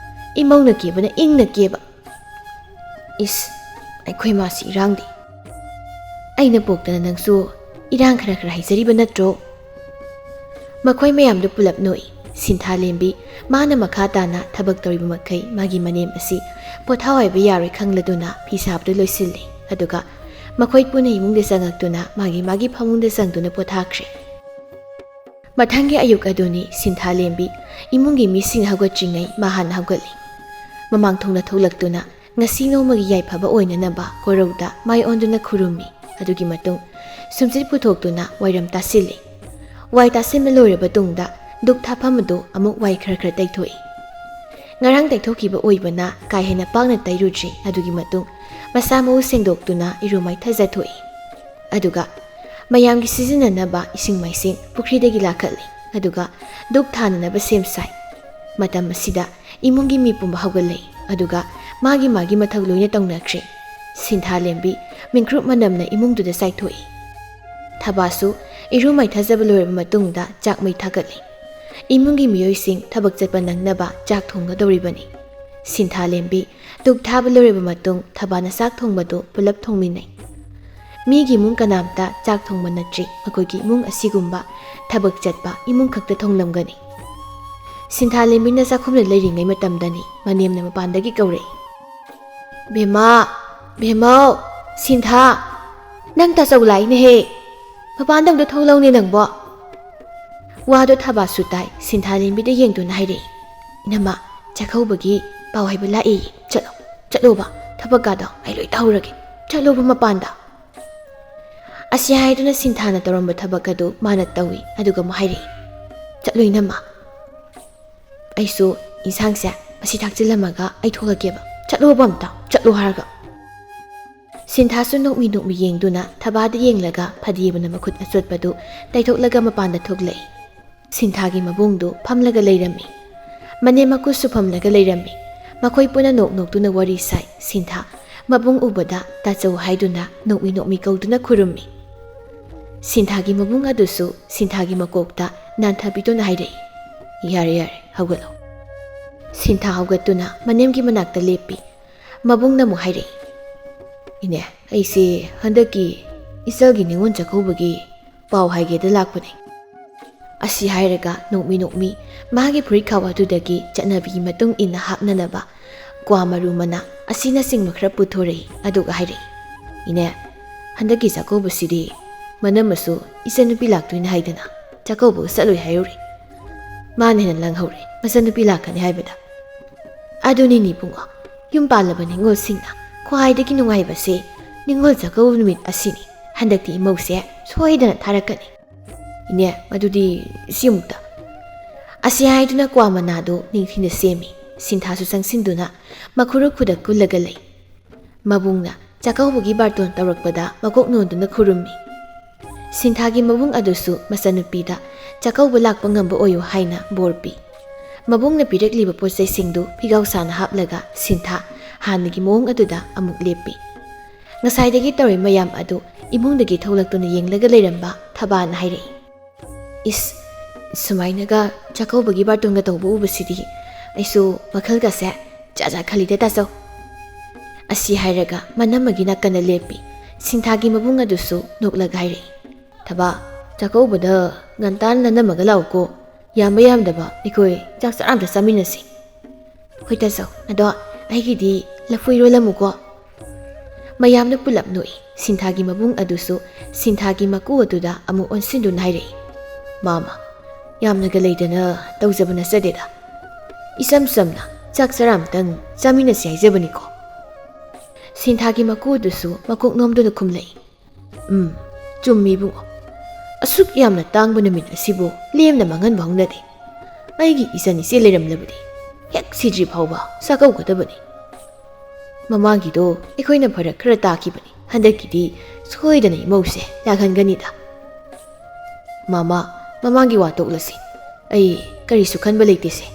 ꯏꯃꯧꯅ ꯀꯦꯕꯅ ꯏꯪꯅ ꯀꯦꯕ꯫ ꯏꯁ, ꯑꯩꯈꯣꯏ ꯃꯥꯁꯤ ꯏꯔꯥꯡꯗꯤ꯫ ꯑꯩꯅ ꯄꯣꯛꯇꯅ ꯅꯪꯁꯨ ꯏꯔꯥꯡ ꯈꯔ ꯈꯔ ꯍꯩꯖꯔꯤꯕ ꯅꯠꯇ꯭ꯔꯣ? ꯃꯈꯣꯏ ꯃꯌꯥꯝꯗꯨ ꯄꯨꯂꯞ ꯅꯣꯛꯏ꯫ ꯁꯤꯟꯊꯥꯂꯦꯝꯕꯤ ꯃꯥꯅ ꯃꯈꯥ ꯇꯥꯅ ꯊꯕꯛ ꯇꯧꯔꯤꯕ ꯃꯈꯩ ꯃꯥꯒꯤ ꯃꯅꯦꯝ ꯑꯁꯤ ꯄꯣꯊꯥꯎ ꯍꯥꯏꯕ ꯌꯥꯔꯣꯏ ꯈꯪꯂꯗꯨꯅ ꯐꯤ ꯁꯥꯕꯗꯨ ꯂꯣꯏꯁꯤꯜꯂꯤ꯫ ꯑꯗꯨꯒ ꯃꯈꯣꯏ ꯄꯨꯟꯅ ꯏꯃꯨꯡꯗ ꯆꯪꯉꯛꯇꯨꯅ ꯃꯥꯒꯤ ꯃꯥꯒꯤ ꯐꯃꯨꯡꯗ ꯆꯪꯗꯨꯅ ꯄꯣꯊꯥꯈ꯭ꯔꯦ꯫ ꯃꯊꯪꯒꯤ ꯑꯌꯨꯛ ꯑꯗꯨꯅꯤ ꯁꯤꯟꯊꯥꯂꯦꯝꯕꯤ ꯏꯃꯨꯡꯒꯤ ꯃꯤꯁꯤꯡ ꯍꯧꯒꯠꯇ꯭ꯔꯤꯉꯩ ꯃꯥ ꯍꯥꯟꯅ ꯍꯧꯒꯠꯂꯤ꯫ ꯃꯃꯥꯡ ꯊꯣꯡꯅ ꯊꯣꯛꯂꯛꯇꯨꯅ ꯉꯁꯤ ꯅꯣꯡꯃꯒꯤ ꯌꯥꯏꯐꯕ ꯑꯣꯏꯅꯅꯕ ꯀꯣꯔꯧꯗ ꯃꯥꯏ ꯑꯣꯟꯗꯨꯅ ꯈꯨꯔꯨꯝꯃꯤ꯫ ꯑꯗꯨꯒꯤ ꯃꯇꯨꯡ ꯁꯨꯝꯆꯤꯠ ꯄꯨꯊꯣꯛꯇꯨꯅ ꯋꯥꯏꯔꯝ ꯇꯥꯁꯤꯜꯂꯤ꯫ ꯋꯥꯏ ꯇꯥꯁꯤꯟꯕ ꯂꯣꯏꯔꯕ ꯇꯨꯡꯗ ꯙꯨꯛ ꯊꯥꯐꯝ ꯑꯗꯨ ꯑꯃꯨꯛ ꯋꯥꯏ ꯈꯔ ꯈꯔ ꯇꯩꯊꯣꯛꯏ꯫ ꯉꯔꯥꯡ ꯇꯩꯊꯣꯛꯈꯤꯕ ꯑꯣꯏꯕꯅ ꯀꯥ ꯍꯦꯟꯅ ꯄꯥꯛꯅ ꯇꯩꯔꯨꯗ꯭ꯔꯤ꯫ ꯑꯗꯨꯒꯤ ꯃꯇꯨꯡ ꯃꯁꯥ ꯃꯎ ꯁꯦꯡꯗꯣꯛꯇꯨꯅ ꯏꯔꯨ ꯃꯥꯏꯊꯖꯊꯣꯛꯏ꯫ ꯑꯗꯨꯒ ꯃꯌꯥꯝꯒꯤ ꯁꯤꯖꯤꯟꯅꯅꯕ ꯏꯁꯤꯡ ꯃꯥꯏꯁꯤꯡ ꯄꯨꯈ꯭ꯔꯤꯗꯒꯤ ꯂꯥꯈꯠꯂꯤ꯫ ꯑꯗꯨꯒ ꯙꯨꯛ ꯊꯥꯅꯅꯕ ꯁꯦꯝ ꯁꯥꯏ꯫ ꯃꯇꯝ ꯑꯁꯤꯗ ꯏꯃꯨꯡꯒꯤ ꯃꯤ ꯄꯨꯝꯕ ꯍꯧꯒꯠꯂꯛꯏ꯫ ꯑꯗꯨꯒ ꯃꯥꯒꯤ ꯃꯥꯒꯤ ꯃꯊꯧ ꯂꯣꯏꯅ ꯇꯧꯅꯈ꯭ꯔꯦ꯫ ꯁꯤꯟꯊꯥꯂꯦꯝꯕꯤ ꯃꯤꯡꯈ꯭ꯔꯨꯞ ꯃꯅꯝꯅ ꯏꯃꯨꯡꯗꯨꯗ ꯆꯥꯏꯊꯣꯛꯏ꯫ ꯊꯕꯥꯁꯨ ꯏꯔꯨ ꯃꯥꯏꯊꯖꯕ ꯂꯣꯏꯔꯕ ꯃꯇꯨꯡꯗ ꯆꯥꯛ ꯃꯩ ꯊꯥꯒꯠꯂꯤ꯫ ꯏꯃꯨꯡꯒꯤ ꯃꯤꯑꯣꯏꯁꯤꯡ ꯊꯕꯛ ꯆꯠꯄ ꯅꯪꯅꯕ ꯆꯥꯛ ꯊꯣꯡꯒꯗꯧꯔꯤꯕꯅꯤ꯫ ꯁꯤꯟꯊꯥꯂꯦꯝꯕꯤ ꯙꯨꯛ ꯊꯥꯕ ꯂꯣꯏꯔꯕ ꯃꯇꯨꯡ ꯊꯕꯥꯅ ꯆꯥꯛ ꯊꯣꯡꯕꯗꯨ ꯄꯨꯂꯞ ꯊꯣꯡꯃꯤꯟꯅꯩ꯫ ꯃꯤꯒꯤ ꯏꯃꯨꯡ ꯀꯅꯥꯝꯇ ꯆꯥꯛ ꯊꯣꯡꯕ ꯅꯠꯇ꯭ꯔꯤ꯫ ꯃꯈꯣꯏꯒꯤ ꯏꯃꯨꯡ ꯑꯁꯤꯒꯨꯝꯕ ꯊꯕꯛ ꯆꯠꯄ ꯏꯃꯨꯡ ꯈꯛꯇ ꯊꯣꯡꯂꯝꯒꯅꯤ꯫ ꯁꯤꯟꯊꯥꯂꯦꯝꯕꯤꯅ ꯆꯥꯛꯈꯨꯝꯗ ꯂꯩꯔꯤꯉꯩ ꯃꯇꯝꯗꯅꯤ ꯃꯅꯦꯝꯅ ꯃꯄꯥꯟꯗꯒꯤ ꯀꯧꯔꯛꯏ꯫ "ꯕꯦꯝꯃ, ꯕꯦꯝꯃꯧ, ꯁꯤꯟꯊꯥ, ꯅꯪ ꯇꯥꯆꯧ ꯂꯥꯛꯏꯅꯦꯍꯦ꯫ ꯃꯄꯥꯟꯗ ꯑꯝꯇ ꯊꯣꯛꯂꯛꯎꯅꯦ ꯅꯪꯕꯣ꯫" ꯋꯥꯗꯣ ꯊꯕꯥꯁꯨ ꯇꯥꯏ꯫ ꯁꯤꯟꯊꯥꯂꯦꯝꯕꯤꯗ ꯌꯦꯡꯗꯨꯅ ꯍꯥꯏꯔꯛꯏ, "ꯏꯅꯝꯃ, ꯆꯥꯛꯀꯧꯕꯒꯤ ꯄꯥꯎ ꯍꯥꯏꯕ ꯂꯥꯛꯏ꯫ ꯆꯠꯂꯣ, ꯆꯠꯂꯣꯕ꯫ ꯊꯕꯛꯀꯥꯗꯣ ꯑꯩ ꯂꯣꯏ ꯇꯧꯍꯧꯔꯒꯦ꯫ ꯆꯠꯂꯣꯕ ꯃꯄꯥꯟꯗ꯫" ꯑꯁꯤ ꯍꯥꯏꯗꯨꯅ ꯁꯤꯟꯊꯥꯅ ꯇꯧꯔꯝꯕ ꯊꯕꯛ ꯑꯗꯨ ꯃꯥꯅ ꯇꯧꯏ꯫ ꯑꯗꯨꯒ ꯑꯃꯨꯛ ꯍꯥꯏꯔꯛꯏ, "ꯆꯠꯂꯣ ꯏꯅꯝꯃ꯫ ꯑꯩꯁꯨ ꯏꯟꯁꯥꯡꯁꯦ ꯃꯁꯤ ꯊꯥꯛꯆꯤꯜꯂꯝꯃꯒ ꯑꯩ ꯊꯣꯛꯂꯛꯀꯦꯕ꯫ ꯆꯠꯂꯣꯕ ꯑꯝꯇ, ꯆꯠꯂꯣ ꯍꯥꯏꯔꯒ꯫" ꯁꯤꯟꯊꯥꯁꯨ ꯅꯣꯛꯃꯤ ꯅꯣꯛꯃꯤ ꯌꯦꯡꯗꯨꯅ ꯊꯕꯥꯗ ꯌꯦꯡꯂꯒ ꯐꯗꯤꯕꯅ ꯃꯈꯨꯠ ꯑꯆꯣꯠꯄꯗꯨ ꯇꯩꯊꯣꯛꯂꯒ ꯃꯄꯥꯟꯗ ꯊꯣꯛꯂꯛꯏ꯫ ꯁꯤꯟꯊꯥꯒꯤ ꯃꯕꯨꯡꯗꯨ ꯐꯝꯂꯒ ꯂꯩꯔꯝꯃꯤ꯫ ꯃꯅꯦꯝ ꯃꯀꯨꯁꯨ ꯐꯝꯂꯒ ꯂꯩꯔꯝꯃꯤ꯫ ꯃꯈꯣꯏ ꯄꯨꯟꯅ ꯅꯣꯛ ꯅꯣꯛꯇꯨꯅ ꯋꯥꯔꯤ ꯁꯥꯏ꯫ ꯁꯤꯟꯊꯥ ꯃꯕꯨꯡ ꯎꯕꯗ ꯇꯥꯆꯧ ꯍꯥꯏꯗꯨꯅ ꯅꯣꯛꯃꯤ ꯅꯣꯛꯃꯤ ꯀꯧꯗꯨꯅ ꯈꯨꯔꯨꯝꯃꯤ꯫ ꯁꯤꯟꯊꯥꯒꯤ ꯃꯕꯨꯡ ꯑꯗꯨꯁꯨ ꯁꯤꯟꯊꯥꯒꯤ ꯃꯀꯣꯛꯇ ꯅꯥꯟꯊꯕꯤꯗꯨꯅ ꯍꯥꯏꯔꯛꯏ, "ꯌꯥꯔꯦ, ꯌꯥꯔꯦ, ꯍꯧꯒꯠꯂꯣ꯫" ꯁꯤꯟꯊꯥ ꯍꯧꯒꯠꯇꯨꯅ ꯃꯅꯦꯝꯒꯤ ꯃꯅꯥꯛꯇ ꯂꯦꯞꯄꯤ꯫ ꯃꯕꯨꯡꯅ ꯑꯃꯨꯛ ꯍꯥꯏꯔꯛꯏ, "ꯏꯅꯦ, ꯑꯩꯁꯦ ꯍꯟꯗꯛꯀꯤ ꯏꯆꯜꯒꯤ ꯅꯤꯉꯣꯜ ꯆꯥꯛꯀꯧꯕꯒꯤ ꯄꯥꯎ ꯍꯥꯏꯒꯦꯗ ꯂꯥꯛꯄꯅꯦ꯫" ꯑꯁꯤ ꯍꯥꯏꯔꯒ ꯅꯣꯛꯃꯤ ꯅꯣꯛꯃꯤ ꯃꯥꯒꯤ ꯐꯨꯔꯤꯠ ꯈꯥꯎ ꯑꯗꯨꯗꯒꯤ ꯆꯠꯅꯕꯤꯒꯤ ꯃꯇꯨꯡ ꯏꯟꯅ ꯍꯥꯞꯅꯅꯕ ꯀ꯭ꯋꯥ ꯃꯔꯨ ꯃꯅꯥ ꯑꯁꯤꯅꯆꯤꯡꯕ ꯈꯔ ꯄꯨꯊꯣꯔꯛꯏ꯫ ꯑꯗꯨꯒ ꯍꯥꯏꯔꯛꯏ, "ꯏꯅꯦ, ꯍꯟꯗꯛꯀꯤ ꯆꯥꯛꯀꯧꯕꯁꯤꯗꯤ ꯃꯅꯝꯃꯁꯨ ꯏꯆꯟꯅꯨꯄꯤ ꯂꯥꯛꯇꯣꯏꯅꯦ ꯍꯥꯏꯗꯅ ꯆꯥꯛꯀꯧꯕꯒ ꯆꯠꯂꯣꯏ ꯍꯥꯏꯔꯨꯔꯦ꯫ ꯃꯥꯅ ꯍꯦꯟꯅ ꯂꯪꯍꯧꯔꯦ ꯃꯆꯟꯅꯨꯄꯤ ꯂꯥꯛꯀꯅꯤ ꯍꯥꯏꯕꯗ꯫ ꯑꯗꯨꯅꯤꯅꯦ ꯏꯕꯨꯡꯉꯣ, ꯌꯨꯝ ꯄꯥꯜꯂꯕ ꯅꯤꯉꯣꯜꯁꯤꯡꯅ ꯈ꯭ꯋꯥꯏꯗꯒꯤ ꯅꯨꯡꯉꯥꯏꯕꯁꯦ ꯅꯤꯉꯣꯜ ꯆꯥꯛꯀꯧꯕ ꯅꯨꯃꯤꯠ ꯑꯁꯤꯅꯤ꯫ ꯍꯟꯗꯛꯇꯤ ꯏꯃꯧꯁꯦ ꯁꯣꯏꯗꯅ ꯊꯥꯔꯛꯀꯅꯤ꯫ ꯏꯅꯦ, ꯃꯗꯨꯗꯤ ꯁꯤ ꯑꯃꯨꯛꯇ꯫" ꯑꯁꯤ ꯍꯥꯏꯗꯨꯅ ꯀ꯭ꯋꯥ ꯃꯅꯥꯗꯨ ꯅꯤꯡꯊꯤꯅ ꯁꯦꯝꯃꯤ꯫ ꯁꯤꯟꯊꯥꯁꯨ ꯆꯪꯁꯤꯟꯗꯨꯅ ꯃꯈꯨꯔꯨ ꯈꯨꯗ ꯀꯨꯜꯂꯒ ꯂꯩ꯫ ꯃꯕꯨꯡꯅ ꯆꯥꯛꯀꯧꯕꯒꯤ ꯕꯥꯔꯇꯣꯟ ꯇꯧꯔꯛꯄꯗ ꯃꯀꯣꯛ ꯅꯣꯟꯗꯨꯅ ꯈꯨꯔꯨꯝꯃꯤ꯫ ꯁꯤꯟꯊꯥꯒꯤ ꯃꯕꯨꯡ ꯑꯗꯨꯁꯨ ꯃꯆꯟꯅꯨꯄꯤꯗ ꯆꯥꯛꯀꯧꯕ ꯂꯥꯛꯄ ꯉꯝꯕ ꯑꯣꯏꯌꯨ ꯍꯥꯏꯅ ꯕꯣꯔ ꯄꯤ꯫ ꯃꯕꯨꯡꯅ ꯄꯤꯔꯛꯂꯤꯕ ꯄꯣꯠ ꯆꯩꯁꯤꯡꯗꯨ ꯐꯤꯒꯥꯎ ꯁꯥꯅ ꯍꯥꯞꯂꯒ ꯁꯤꯟꯊꯥ ꯍꯥꯟꯅꯒꯤ ꯃꯑꯣꯡ ꯑꯗꯨꯗ ꯑꯃꯨꯛ ꯂꯦꯞꯄꯤ꯫ ꯉꯁꯥꯏꯗꯒꯤ ꯇꯧꯔꯤ ꯃꯌꯥꯝ ꯑꯗꯨ ꯏꯃꯨꯡꯗꯒꯤ ꯊꯣꯛꯂꯛꯇꯨꯅ ꯌꯦꯡꯂꯒ ꯂꯩꯔꯝꯕ ꯊꯕꯥꯅ ꯍꯥꯏꯔꯛꯏ, "ꯏꯁ, ꯁꯨꯃꯥꯏꯅꯒ ꯆꯥꯛꯀꯧꯕꯒꯤ ꯕꯥꯔꯇꯣꯟꯒ ꯇꯧꯕ ꯎꯕꯁꯤꯗꯤ ꯑꯩꯁꯨ ꯃꯈꯜꯒꯁꯦ ꯖꯥꯠ ꯖꯥꯠ ꯈꯜꯂꯤꯗ ꯇꯥꯆꯧ꯫" ꯑꯁꯤ ꯍꯥꯏꯔꯒ ꯃꯅꯝꯃꯒꯤ ꯅꯥꯀꯟꯗ ꯂꯦꯞꯄꯤ꯫ ꯁꯤꯟꯊꯥꯒꯤ ꯃꯕꯨꯡ ꯑꯗꯨꯁꯨ ꯅꯣꯛꯂꯒ ꯍꯥꯏꯔꯛꯏ, "ꯊꯕꯥ, ꯆꯥꯛꯀꯧꯕꯗ ꯉꯟꯇꯥꯅ ꯅꯅꯝꯃꯒ ꯂꯥꯛꯎꯀꯣ꯫ ꯌꯥꯝꯕ ꯌꯥꯝꯗꯕ ꯑꯩꯈꯣꯏ ꯆꯥꯛ ꯆꯔꯥ ꯑꯝꯇ ꯆꯥꯃꯤꯟꯅꯁꯤ꯫" "ꯍꯣꯏ ꯇꯥꯆꯧ, ꯑꯗꯣ ꯑꯩꯒꯤꯗꯤ ꯂꯐꯨ ꯏꯔꯣꯜꯂꯝꯃꯨꯀꯣ꯫" ꯃꯌꯥꯝꯅ ꯄꯨꯂꯞ ꯅꯣꯛꯏ꯫ ꯁꯤꯟꯊꯥꯒꯤ ꯃꯕꯨꯡ ꯑꯗꯨꯁꯨ ꯁꯤꯟꯊꯥꯒꯤ ꯃꯀꯨ ꯑꯗꯨꯗ ꯑꯃꯨꯛ ꯑꯣꯟꯁꯤꯟꯗꯨꯅ ꯍꯥꯏꯔꯛꯏ, "ꯃꯥꯃ, ꯌꯥꯝꯅꯒ ꯂꯩꯗꯅ ꯇꯧꯖꯕ ꯅꯠꯆꯗꯦꯗ꯫ ꯏꯆꯝ ꯆꯝꯅ ꯆꯥꯛ ꯆꯔꯥ ꯑꯝꯇꯪ ꯆꯥꯃꯤꯟꯅꯁꯤ ꯍꯥꯏꯖꯕꯅꯤꯀꯣ꯫" ꯁꯤꯟꯊꯥꯒꯤ ꯃꯀꯨ ꯑꯗꯨꯁꯨ ꯃꯀꯣꯛ ꯅꯣꯝꯗꯨꯅ ꯈꯨꯝꯂꯛꯏ, "ꯎꯝ, ꯆꯨꯝꯃꯤ ꯏꯕꯨꯡꯉꯣ꯫ ꯑꯁꯨꯛ ꯌꯥꯝꯅ ꯇꯥꯡꯕ ꯅꯨꯃꯤꯠ ꯑꯁꯤꯕꯨ ꯂꯦꯝꯅ ꯃꯥꯡꯍꯟꯕ ꯍꯧꯅꯗꯦ꯫ ꯑꯩꯒꯤ ꯏꯆꯟ ꯏꯆꯦ ꯂꯩꯔꯝꯂꯕꯗꯤ ꯍꯦꯛ ꯁꯤꯗ꯭ꯔꯤ ꯐꯥꯎꯕ ꯆꯥꯛꯀꯧꯒꯗꯕꯅꯤ꯫" ꯃꯃꯥꯡꯒꯤꯗꯣ ꯑꯩꯈꯣꯏꯅ ꯐꯔꯛ ꯈꯔ ꯇꯥꯈꯤꯕꯅꯤ꯫ ꯍꯟꯗꯛꯀꯤꯗꯤ ꯁꯣꯏꯗꯅ ꯏꯃꯧꯁꯦ ꯂꯥꯛꯍꯟꯒꯅꯤꯗ꯫ ꯃꯃꯥ, ꯃꯃꯥꯡꯒꯤ ꯋꯥ ꯇꯣꯛꯂꯁꯤ꯫ ꯑꯩ ꯀꯔꯤꯁꯨ ꯈꯟꯕ ꯂꯩꯇꯦꯁꯦ꯫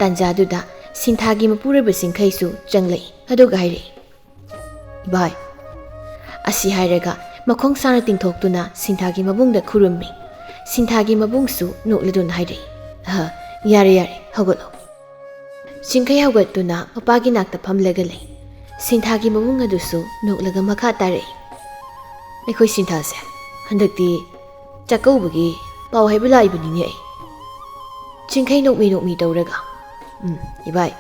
ꯇꯥꯟꯖꯥꯗꯨꯗ ꯁꯤꯟꯊꯥꯒꯤ ꯃꯄꯨꯔꯣꯏꯕ ꯆꯤꯡꯈꯩꯁꯨ ꯆꯪꯂꯛꯏ꯫ ꯑꯗꯨꯒ ꯍꯥꯏꯔꯛꯏ, "ꯏꯕꯥꯏ"꯫ ꯑꯁꯤ ꯍꯥꯏꯔꯒ ꯃꯈꯣꯡ ꯁꯥꯅ ꯇꯤꯡꯊꯣꯛꯇꯨꯅ ꯁꯤꯟꯊꯥꯒꯤ ꯃꯕꯨꯡꯗ ꯈꯨꯔꯨꯝꯃꯤ꯫ ꯁꯤꯟꯊꯥꯒꯤ ꯃꯕꯨꯡꯁꯨ ꯅꯣꯛꯂꯗꯨꯅ ꯍꯥꯏꯔꯛꯏ, "ꯑꯍ, ꯌꯥꯔꯦ, ꯌꯥꯔꯦ, ꯍꯧꯒꯠꯂꯣ"꯫ ꯆꯤꯡꯈꯩ ꯍꯧꯒꯠꯇꯨꯅ ꯃꯄꯥꯒꯤ ꯅꯥꯛꯇ ꯐꯝꯂꯒ ꯂꯩ꯫ ꯁꯤꯟꯊꯥꯒꯤ ꯃꯕꯨꯡ ꯑꯗꯨꯁꯨ ꯅꯣꯛꯂꯒ ꯃꯈꯥ ꯇꯥꯔꯛꯏ, "ꯑꯩꯈꯣꯏ ꯁꯤꯟꯊꯥꯁꯦ ꯍꯟꯗꯛꯇꯤ ꯆꯥꯛꯀꯧꯕꯒꯤ ꯄꯥꯎ ꯍꯥꯏꯕ ꯂꯥꯛꯏꯕꯅꯤꯅꯦ ꯑꯩ"꯫ ꯆꯤꯡꯈꯩ ꯅꯣꯛꯃꯤ ꯅꯣꯛꯃꯤ ꯇꯧꯔꯒ, "ꯎꯝ, ꯏꯕꯥꯏ,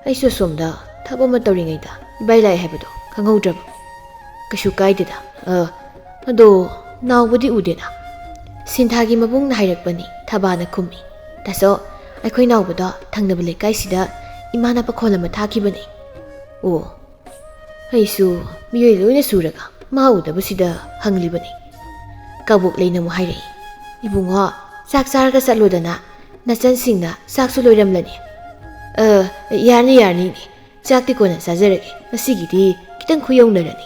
ꯑꯩꯁꯨ ꯑꯁꯣꯝꯗ ꯊꯕꯛ ꯑꯃ ꯇꯧꯔꯤꯉꯩꯗ ꯏꯕꯥꯏ ꯂꯥꯛꯑꯦ ꯍꯥꯏꯕꯗꯣ ꯈꯪꯍꯧꯗ꯭ꯔꯕ꯫ ꯀꯩꯁꯨ ꯀꯥꯏꯗꯦꯗ꯫ ꯑ, ꯑꯗꯣ ꯅꯥꯎꯕꯗꯤ ꯎꯗꯦꯅ"꯫ ꯁꯤꯟꯊꯥꯒꯤ ꯃꯕꯨꯡꯅ ꯍꯥꯏꯔꯛꯄꯅꯤ꯫ ꯊꯕꯥꯅ ꯈꯨꯝꯃꯤ, "ꯇꯥꯆꯧ, ꯑꯩꯈꯣꯏ ꯅꯥꯎꯕꯗꯣ ꯊꯪꯅꯕ ꯂꯩꯀꯥꯏꯁꯤꯗ ꯏꯃꯥꯅ ꯄꯥꯈꯣꯜ ꯑꯃ ꯊꯥꯈꯤꯕꯅꯤ"꯫ "ꯑꯣ, ꯑꯩꯁꯨ ꯃꯤꯑꯣꯏ ꯂꯣꯏꯅ ꯁꯨꯔꯒ ꯃꯥ ꯎꯗꯕꯁꯤꯗ ꯍꯪꯂꯤꯕꯅꯤ"꯫ ꯀꯕꯣꯛ ꯂꯩꯅ ꯑꯃꯨꯛ ꯍꯥꯏꯔꯛꯏ, "ꯏꯕꯨꯡꯉꯣ, ꯆꯥꯛ ꯆꯥꯔꯒ ꯆꯠꯂꯣꯗꯅ, ꯅꯆꯟꯁꯤꯡꯅ ꯆꯥꯛꯁꯨ ꯂꯣꯏꯔꯝꯂꯅꯤ"꯫ "ꯑ, ꯌꯥꯔꯅꯤ, ꯌꯥꯔꯅꯤ, ꯏꯅꯦ꯫ ꯆꯥꯛꯇꯤ ꯀꯣꯟꯅ ꯆꯥꯖꯔꯒꯦ꯫ ꯉꯁꯤꯒꯤꯗꯤ ꯈꯤꯇꯪ ꯈꯨꯌꯧꯅꯔꯅꯤ"꯫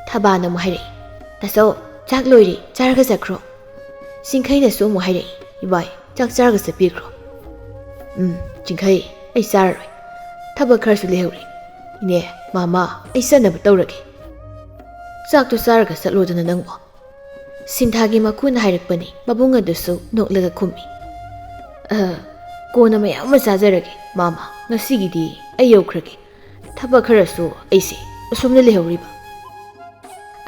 ꯊꯕꯥꯅ ꯑꯃꯨꯛ ꯍꯥꯏꯔꯛꯏ, "ꯇꯥꯆꯧ, ꯆꯥꯛ ꯂꯣꯏꯔꯦ, ꯆꯥꯔꯒ ꯆꯠꯈ꯭ꯔꯣ"꯫ ꯆꯤꯡꯈꯩꯅꯁꯨ ꯑꯃꯨꯛ ꯍꯥꯏꯔꯛꯏ, "ꯏꯕꯥꯏ, ꯆꯥꯛ ꯆꯥꯔꯒ ꯆꯠꯄꯤꯈ꯭ꯔꯣ"꯫ "ꯎꯝ, ꯆꯤꯡꯈꯩ, ꯑꯩ ꯆꯥꯔꯔꯣꯏ꯫ ꯊꯕꯛ ꯈꯔꯁꯨ ꯂꯩꯍꯧꯔꯤ꯫ ꯏꯅꯦ, ꯃꯥꯃ, ꯑꯩ ꯆꯠꯅꯕ ꯇꯧꯔꯒꯦ"꯫ "ꯆꯥꯛꯇꯨ ꯆꯥꯔꯒ ꯆꯠꯂꯣꯗꯅ ꯅꯪꯕꯣ"꯫ ꯁꯤꯟꯊꯥꯒꯤ ꯃꯈꯨꯅ ꯍꯥꯏꯔꯛꯄꯅꯤ꯫ ꯃꯕꯨꯡ ꯑꯗꯨꯁꯨ ꯅꯣꯛꯂꯒ ꯈꯨꯝꯃꯤ, "ꯑ, ꯀꯣꯟꯅ ꯃꯌꯥꯝ ꯑꯃ ꯆꯥꯖꯔꯒꯦ꯫ ꯃꯥꯃ, ꯉꯁꯤꯒꯤꯗꯤ ꯑꯩ ꯌꯧꯈ꯭ꯔꯒꯦ꯫ ꯊꯕꯛ ꯈꯔꯁꯨ ꯑꯩꯁꯦ ꯑꯁꯣꯝꯗ ꯂꯩꯍꯧꯔꯤꯕ"꯫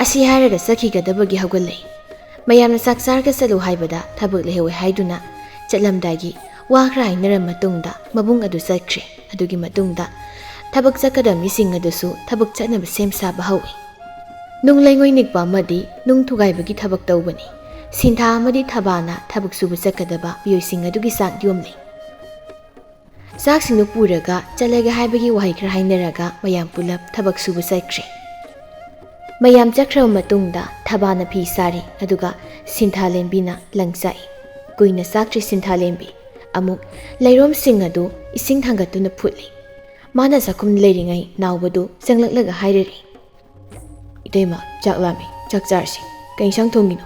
ꯑꯁꯤ ꯍꯥꯏꯔꯒ ꯆꯠꯈꯤꯒꯗꯕꯒꯤ ꯍꯧꯒꯠꯂꯛꯏ꯫ ꯃꯌꯥꯝꯅ ꯆꯥꯛ ꯆꯥꯔꯒ ꯆꯠꯂꯨ ꯍꯥꯏꯕꯗ ꯊꯕꯛ ꯂꯩꯍꯧꯋꯦ ꯍꯥꯏꯗꯨꯅ ꯆꯠꯂꯝꯗꯥꯏꯒꯤ ꯋꯥ ꯈꯔ ꯍꯥꯏꯅꯔ ꯃꯇꯨꯡꯗ ꯃꯕꯨꯡ ꯑꯗꯨ ꯆꯠꯈ꯭ꯔꯦ꯫ ꯑꯗꯨꯒꯤ ꯃꯇꯨꯡꯗ ꯊꯕꯛ ꯆꯠꯀꯗꯕ ꯃꯤꯁꯤꯡ ꯑꯗꯨꯁꯨ ꯊꯕꯛ ꯆꯠꯅꯕ ꯁꯦꯝ ꯁꯥꯕ ꯍꯧꯏ꯫ ꯅꯨꯡ ꯂꯩꯉꯣꯏ ꯅꯤꯛꯄ ꯑꯃꯗꯤ ꯅꯨꯡ ꯊꯨꯒꯥꯏꯕꯒꯤ ꯊꯕꯛ ꯇꯧꯕꯅꯤ꯫ ꯁꯤꯟꯊꯥ ꯑꯃꯗꯤ ꯊꯕꯥꯅ ꯊꯕꯛ ꯁꯨꯕ ꯆꯠꯀꯗꯕ ꯃꯤꯑꯣꯏꯁꯤꯡ ꯑꯗꯨꯒꯤ ꯆꯥꯛ ꯌꯣꯝꯂꯤ꯫ ꯆꯥꯛꯁꯤꯡꯗꯨ ꯄꯨꯔꯒ ꯆꯠꯂꯒꯦ ꯍꯥꯏꯕꯒꯤ ꯋꯥꯍꯩ ꯈꯔ ꯍꯥꯏꯅꯔꯒ ꯃꯌꯥꯝ ꯄꯨꯂꯞ ꯊꯕꯛ ꯁꯨꯕ ꯆꯠꯈ꯭ꯔꯦ꯫ ꯃꯌꯥꯝ ꯆꯠꯈ꯭ꯔꯕ ꯃꯇꯨꯡꯗ ꯊꯕꯥꯅ ꯐꯤ ꯁꯥꯔꯤ, ꯑꯗꯨꯒ ꯁꯤꯟꯊꯥꯂꯦꯝꯕꯤꯅ ꯂꯪ ꯆꯥꯛꯏ꯫ ꯀꯨꯏꯅ ꯆꯥꯛꯇ꯭ꯔꯤ ꯁꯤꯟꯊꯥꯂꯦꯝꯕꯤ꯫ ꯑꯃꯨꯛ ꯂꯩꯔꯣꯝꯁꯤꯡ ꯑꯗꯨ ꯏꯁꯤꯡ ꯊꯥꯡꯒꯠꯇꯨꯅ ꯐꯨꯠꯂꯤ꯫ ꯃꯥꯅ ꯆꯥꯛꯈꯨꯝ ꯂꯩꯔꯤꯉꯩ ꯅꯥꯎꯕꯗꯨ ꯆꯪꯂꯛꯂꯒ ꯍꯥꯏꯔꯔꯤ, "ꯏꯇꯩꯃ, ꯆꯥꯛ ꯂꯥꯝꯃꯤ, ꯆꯥꯛ ꯆꯥꯔꯁꯤ꯫ ꯀꯩ ꯏꯟꯁꯥꯡ ꯊꯣꯡꯉꯤꯅꯣ?"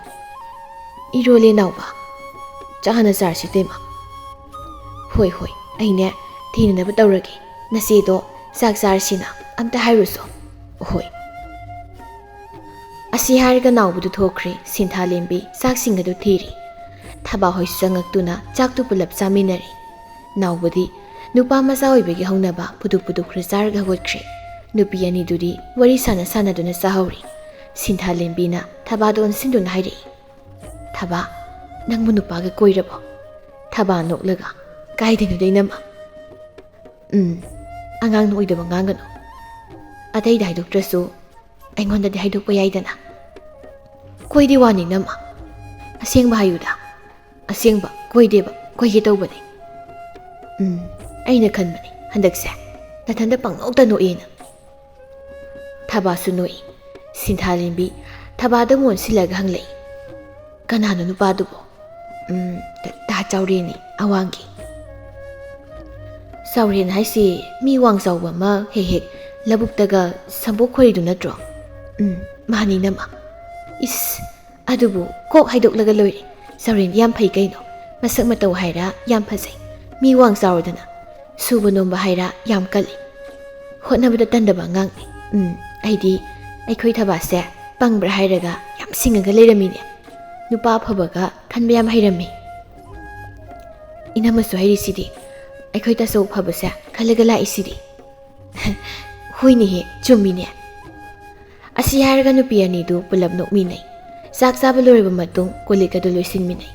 "ꯏꯔꯣꯜꯂꯦ ꯅꯥꯎꯕ, ꯆꯥꯛ ꯍꯥꯟꯅ ꯆꯥꯔꯁꯤ ꯏꯇꯩꯃ꯫" "ꯍꯣꯏ ꯍꯣꯏ, ꯑꯩꯅꯦ ꯊꯤꯅꯅꯕ ꯇꯧꯔꯒꯦ꯫ ꯅꯆꯦꯗꯣ ꯆꯥꯛ ꯆꯥꯔꯁꯤꯅ ꯑꯝꯇ ꯍꯥꯏꯔꯨꯁꯣ꯫" "ꯍꯣꯏ꯫" ꯑꯁꯤ ꯍꯥꯏꯔꯒ ꯅꯥꯎꯕꯗꯨ ꯊꯣꯛꯈ꯭ꯔꯦ꯫ ꯁꯤꯟꯊꯥꯂꯦꯝꯕꯤ ꯆꯥꯛꯁꯤꯡ ꯑꯗꯨ ꯊꯤꯔꯤ꯫ ꯊꯕꯥ ꯍꯣꯏꯁꯨ ꯆꯪꯉꯛꯇꯨꯅ ꯆꯥꯛꯇꯨ ꯄꯨꯂꯞ ꯆꯥꯃꯤꯟꯅꯔꯤ꯫ ꯅꯥꯎꯕꯗꯤ ꯅꯨꯄꯥ ꯃꯆꯥ ꯑꯣꯏꯕꯒꯤ ꯍꯧꯅꯕ ꯄꯨꯗꯨꯛ ꯄꯨꯗꯨꯛ ꯈꯔ ꯆꯥꯔꯒ ꯍꯧꯒꯠꯈ꯭ꯔꯦ꯫ ꯅꯨꯄꯤ ꯑꯅꯤꯗꯨꯗꯤ ꯋꯥꯔꯤ ꯁꯥꯟꯅ ꯁꯥꯟꯅꯗꯨꯅ ꯆꯥꯍꯧꯔꯤ꯫ ꯁꯤꯟꯊꯥꯂꯦꯝꯕꯤꯅ ꯊꯕꯥꯗ ꯑꯣꯟꯁꯤꯟꯗꯨꯅ ꯍꯥꯏꯔꯛꯏ, "ꯊꯕꯥ, ꯅꯪꯕꯨ ꯅꯨꯄꯥꯒ ꯀꯣꯏꯔꯕꯣ?" ꯊꯕꯥ ꯅꯣꯛꯂꯒ, "ꯀꯥꯏꯗꯩꯅꯣꯗ ꯏꯅꯝꯃ?" "ꯎꯝ, ꯑꯉꯥꯡ ꯑꯣꯏꯗꯕ ꯉꯥꯡꯒꯅꯨ꯫ ꯑꯇꯩꯗ ꯍꯥꯏꯗꯣꯛꯇ꯭ꯔꯁꯨ ꯑꯩꯉꯣꯟꯗꯗꯤ ꯍꯥꯏꯗꯣꯛꯄ ꯌꯥꯏꯗꯅ꯫" "ꯀꯣꯏꯗꯦ ꯋꯥꯅꯤ ꯏꯅꯝꯃ꯫ ꯑꯁꯦꯡꯕ ꯍꯥꯏꯌꯨꯗ꯫" "ꯑꯁꯦꯡꯕ ꯀꯣꯏꯗꯦꯕ, ꯀꯣꯏꯒꯦ ꯇꯧꯕꯅꯦ꯫" "ꯎꯝ, ꯑꯩꯅ ꯈꯟꯕꯅꯦ ꯍꯟꯗꯛꯁꯦ ꯅꯊꯟꯗ ꯄꯪꯅꯣꯛꯇ ꯅꯣꯛꯑꯦꯅ꯫" ꯊꯕꯥꯁꯨ ꯅꯣꯛꯏ꯫ ꯁꯤꯟꯊꯥꯂꯦꯝꯕꯤ ꯊꯕꯥꯗ ꯑꯃꯨꯛ ꯑꯣꯟꯁꯤꯜꯂꯒ ꯍꯪꯂꯛꯏ, "ꯀꯅꯥꯅꯣ ꯅꯨꯄꯥꯗꯨꯕꯣ?" "ꯎꯝ, ꯇ-, ꯇꯥ ꯆꯥꯎꯔꯦꯟꯅꯤ, ꯑꯋꯥꯡꯒꯤ꯫" "ꯆꯥꯎꯔꯦꯟ ꯍꯥꯏꯁꯤ ꯃꯤ ꯋꯥꯡ ꯆꯥꯎꯕ ꯑꯃ ꯍꯦꯛ ꯍꯦꯛ ꯂꯧꯕꯨꯛꯇꯒ ꯁꯝꯕꯣꯛ ꯈꯣꯏꯔꯤꯗꯨ ꯅꯠꯇ꯭ꯔꯣ?" "ꯎꯝ, ꯃꯥꯅꯤ ꯏꯅꯝꯃ꯫" "ꯏꯁ, ꯑꯗꯨꯕꯨ ꯀꯣꯛ ꯍꯥꯏꯗꯣꯛꯂꯒ ꯂꯣꯏꯔꯦ꯫ ꯆꯥꯎꯔꯦꯟꯗꯤ ꯌꯥꯝ ꯐꯩ ꯀꯩꯅꯣ꯫ ꯃꯁꯛ ꯃꯇꯧ ꯍꯥꯏꯔ ꯌꯥꯝ ꯐꯖꯩ꯫ ꯃꯤ ꯋꯥꯡ ꯆꯥꯎꯔꯗꯅ꯫ ꯁꯨꯕ ꯅꯣꯝꯕ ꯍꯥꯏꯔ ꯌꯥꯝ ꯀꯜꯂꯤ꯫ ꯍꯣꯠꯅꯕꯗ ꯇꯟꯗꯕ ꯑꯉꯥꯡꯅꯤ꯫ ꯎꯝ, ꯑꯩꯗꯤ ꯑꯩꯈꯣꯏ ꯊꯕꯥꯁꯦ ꯄꯪꯕ꯭ꯔꯥ ꯍꯥꯏꯔꯒ ꯌꯥꯝ ꯁꯤꯡꯉꯒ ꯂꯩꯔꯝꯃꯤꯅꯦ꯫ ꯅꯨꯄꯥ ꯑꯐꯕꯒ ꯈꯟꯕ ꯌꯥꯝ ꯍꯩꯔꯝꯃꯤ꯫" "ꯏꯅꯝꯃꯁꯨ ꯍꯩꯔꯤꯁꯤꯗꯤ꯫ ꯑꯩꯈꯣꯏ ꯇꯥꯆꯧ ꯐꯕꯁꯦ ꯈꯜꯂꯒ ꯂꯥꯛꯏꯁꯤꯗꯤ꯫" "ꯍꯣꯏꯅꯦꯍꯦ, ꯆꯨꯝꯃꯤꯅꯦ꯫" ꯑꯁꯤ ꯍꯥꯏꯔꯒ ꯅꯨꯄꯤ ꯑꯅꯤꯗꯨ ꯄꯨꯂꯞ ꯅꯣꯛꯃꯤꯟꯅꯩ꯫ ꯆꯥꯛ ꯆꯥꯕ ꯂꯣꯏꯔꯕ ꯃꯇꯨꯡ ꯀꯣꯜꯂꯤꯛ ꯑꯗꯨ ꯂꯣꯏꯁꯤꯟꯃꯤꯟꯅꯩ꯫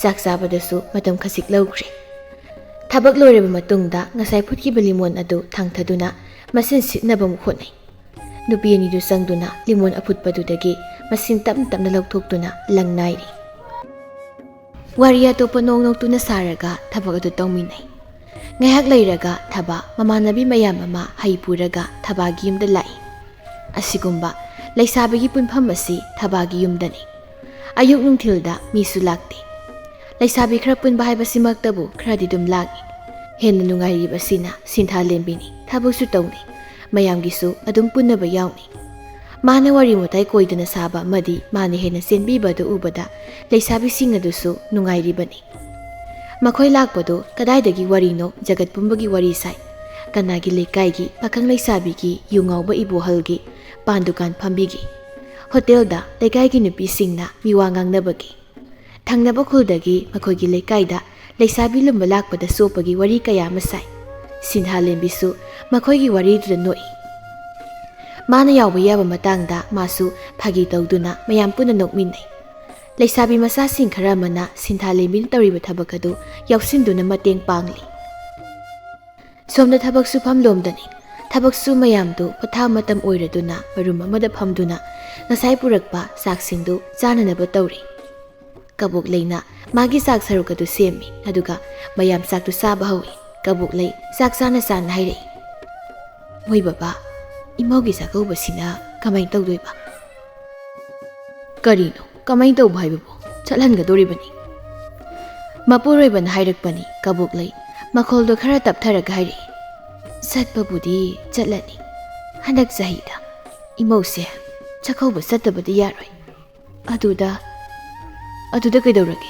ꯆꯥꯛ ꯆꯥꯕꯗꯁꯨ ꯃꯇꯝ ꯈꯖꯤꯛ ꯂꯧꯈ꯭ꯔꯦ꯫ ꯊꯕꯛ ꯂꯣꯏꯔꯕ ꯃꯇꯨꯡꯗ ꯉꯁꯥꯏ ꯐꯨꯠꯈꯤꯕ ꯂꯤꯃꯣꯟ ꯑꯗꯨ ꯊꯥꯡꯊꯗꯨꯅ ꯃꯁꯤꯟ ꯁꯤꯠꯅꯕ ꯑꯃꯨꯛ ꯍꯣꯠꯅꯩ꯫ ꯅꯨꯄꯤ ꯑꯅꯤꯗꯨ ꯆꯪꯗꯨꯅ ꯂꯤꯃꯣꯟ ꯑꯐꯨꯠꯄꯗꯨꯗꯒꯤ ꯃꯁꯤꯟ ꯇꯞ ꯇꯞꯅ ꯂꯧꯊꯣꯛꯇꯨꯅ ꯂꯪ ꯅꯥꯏꯔꯤ꯫ ꯋꯥꯔꯤ ꯑꯇꯣꯞꯄ ꯅꯣꯛ ꯅꯣꯛꯇꯨꯅ ꯁꯥꯔꯒ ꯊꯕꯛ ꯑꯗꯨ ꯇꯧꯃꯤꯟꯅꯩ꯫ ꯉꯥꯏꯍꯥꯛ ꯂꯩꯔꯒ ꯊꯕꯥ ꯃꯃꯥꯟꯅꯕꯤ ꯃꯌꯥꯝ ꯑꯃ ꯍꯩ ꯄꯨꯔꯒ ꯊꯕꯥꯒꯤ ꯌꯨꯝꯗ ꯂꯥꯛꯏ꯫ ꯑꯁꯤꯒꯨꯝꯕ ꯂꯩꯁꯥꯕꯤꯒꯤ ꯄꯨꯟꯐꯝ ꯑꯁꯤ ꯊꯕꯥꯒꯤ ꯌꯨꯝꯗꯅꯤ꯫ ꯑꯌꯨꯛ ꯅꯨꯡꯊꯤꯜꯗ ꯃꯤꯁꯨ ꯂꯥꯛꯇꯦ꯫ ꯂꯩꯁꯥꯕꯤ ꯈꯔ ꯄꯨꯟꯕ ꯍꯥꯏꯕꯁꯤꯃꯛꯇꯕꯨ ꯈꯔꯗꯤ ꯑꯗꯨꯝ ꯂꯥꯡꯏ꯫ ꯍꯦꯟꯅ ꯅꯨꯡꯉꯥꯏꯔꯤꯕꯁꯤꯅ ꯁꯤꯟꯊꯥꯂꯦꯝꯕꯤꯅꯤ꯫ ꯊꯕꯛꯁꯨ ꯇꯧꯅꯩ, ꯃꯌꯥꯝꯒꯤꯁꯨ ꯑꯗꯨꯝ ꯄꯨꯟꯅꯕ ꯌꯥꯎꯅꯩ꯫ ꯃꯥꯅ ꯋꯥꯔꯤ ꯋꯥꯇꯥꯏ ꯀꯣꯏꯗꯅ ꯁꯥꯕ ꯑꯃꯗꯤ ꯃꯥꯅ ꯍꯦꯟꯅ ꯆꯦꯟꯕꯤꯕ ꯑꯗꯨ ꯎꯕꯗ ꯂꯩꯁꯥꯕꯤꯁꯤꯡ ꯑꯗꯨꯁꯨ ꯅꯨꯡꯉꯥꯏꯔꯤꯕꯅꯤ꯫ ꯃꯈꯣꯏ ꯂꯥꯛꯄꯗꯨ ꯀꯗꯥꯏꯗꯒꯤ ꯋꯥꯔꯤꯅꯣ, ꯖꯒꯠ ꯄꯨꯝꯕꯒꯤ ꯋꯥꯔꯤ ꯁꯥꯏ꯫ ꯀꯅꯥꯒꯤ ꯂꯩꯀꯥꯏꯒꯤ ꯄꯥꯈꯪ ꯂꯩꯁꯥꯕꯤꯒꯤ ꯌꯨ ꯉꯥꯎꯕ ꯏꯕꯣꯍꯜꯒꯤ ꯄꯥꯟ ꯗꯨꯀꯥꯟ ꯐꯝꯕꯤꯒꯤ ꯍꯣꯇꯦꯜꯗ ꯂꯩꯀꯥꯏꯒꯤ ꯅꯨꯄꯤꯁꯤꯡꯅ ꯃꯤꯋꯥ ꯉꯥꯡꯅꯕꯒꯤ, ꯊꯪꯅꯕ ꯈꯨꯜꯗꯒꯤ ꯃꯈꯣꯏꯒꯤ ꯂꯩꯀꯥꯏꯗ ꯂꯩꯁꯥꯕꯤ ꯂꯨꯝꯕ ꯂꯥꯛꯄꯗ ꯆꯣꯞꯄꯒꯤ ꯋꯥꯔꯤ ꯀꯌꯥ ꯑꯃ ꯁꯥꯏ꯫ ꯁꯤꯟꯊꯥ ꯂꯦꯝꯕꯤꯁꯨ ꯃꯈꯣꯏꯒꯤ ꯋꯥꯔꯤꯗꯨꯗ ꯅꯣꯛꯏ꯫ ꯃꯥꯅ ꯌꯥꯎꯕ ꯌꯥꯕ ꯃꯇꯥꯡꯗ ꯃꯥꯁꯨ ꯐꯥꯒꯤ ꯇꯧꯗꯨꯅ ꯃꯌꯥꯝ ꯄꯨꯟꯅ ꯅꯣꯛꯃꯤꯟꯅꯩ꯫ ꯂꯩꯁꯥꯕꯤ ꯃꯆꯥꯁꯤꯡ ꯈꯔ ꯑꯃꯅ ꯁꯤꯟꯊꯥ ꯂꯦꯝꯕꯤꯅ ꯇꯧꯔꯤꯕ ꯊꯕꯛ ꯑꯗꯨ ꯌꯥꯎꯁꯤꯟꯗꯨꯅ ꯃꯇꯦꯡ ꯄꯥꯡꯂꯤ꯫ ꯁꯣꯝꯗ ꯊꯕꯛ ꯁꯨꯐꯝ ꯂꯣꯝꯗꯅꯤ꯫ ꯊꯕꯛꯁꯨ ꯃꯌꯥꯝꯗꯨ ꯄꯣꯊꯥ ꯃꯇꯝ ꯑꯣꯏꯔꯗꯨꯅ ꯔꯨꯝ ꯑꯃꯗ ꯐꯝꯗꯨꯅ ꯉꯁꯥꯏ ꯄꯨꯔꯛꯄ ꯆꯥꯛꯁꯤꯡꯗꯨ ꯆꯥꯅꯅꯕ ꯇꯧꯔꯤ꯫ ꯀꯕꯣꯛꯂꯩꯅ ꯃꯥꯒꯤ ꯆꯥꯛ ꯁꯔꯨꯛ ꯑꯗꯨ ꯁꯦꯝꯃꯤ, ꯑꯗꯨꯒ ꯃꯌꯥꯝ ꯆꯥꯛꯇꯨ ꯆꯥꯕ ꯍꯧꯏ꯫ ꯀꯕꯣꯛꯂꯩ ꯆꯥꯛ ꯆꯥꯅ ꯆꯥꯅ ꯍꯥꯏꯔꯛꯏ, "ꯃꯣꯏ ꯕꯕꯥ, ꯏꯃꯧꯒꯤ ꯆꯥꯛꯀꯧꯕꯁꯤꯅ ꯀꯃꯥꯏꯅ ꯇꯧꯗꯣꯏꯕ?" "ꯀꯔꯤꯅꯣ ꯀꯃꯥꯏꯅ ꯇꯧꯕ ꯍꯥꯏꯕꯕꯨ? ꯆꯠꯍꯟꯒꯗꯣꯔꯤꯕꯅꯤ꯫" ꯃꯄꯨꯔꯣꯏꯕꯅ ꯍꯥꯏꯔꯛꯄꯅꯤ꯫ ꯀꯕꯣꯛꯂꯩ ꯃꯈꯣꯜꯗꯣ ꯈꯔ ꯇꯞꯊꯔꯒ ꯍꯥꯏꯔꯛꯏ, "ꯆꯠꯄꯕꯨꯗꯤ ꯆꯠꯂꯅꯤ꯫ ꯍꯟꯗꯛ ꯆꯍꯤꯗ ꯏꯃꯧꯁꯦ ꯆꯥꯛꯀꯧꯕ ꯆꯠꯇꯕꯗꯤ ꯌꯥꯔꯣꯏ꯫" "ꯑꯗꯨꯗ, ꯑꯗꯨꯗ ꯀꯩꯗꯧꯔꯒꯦ?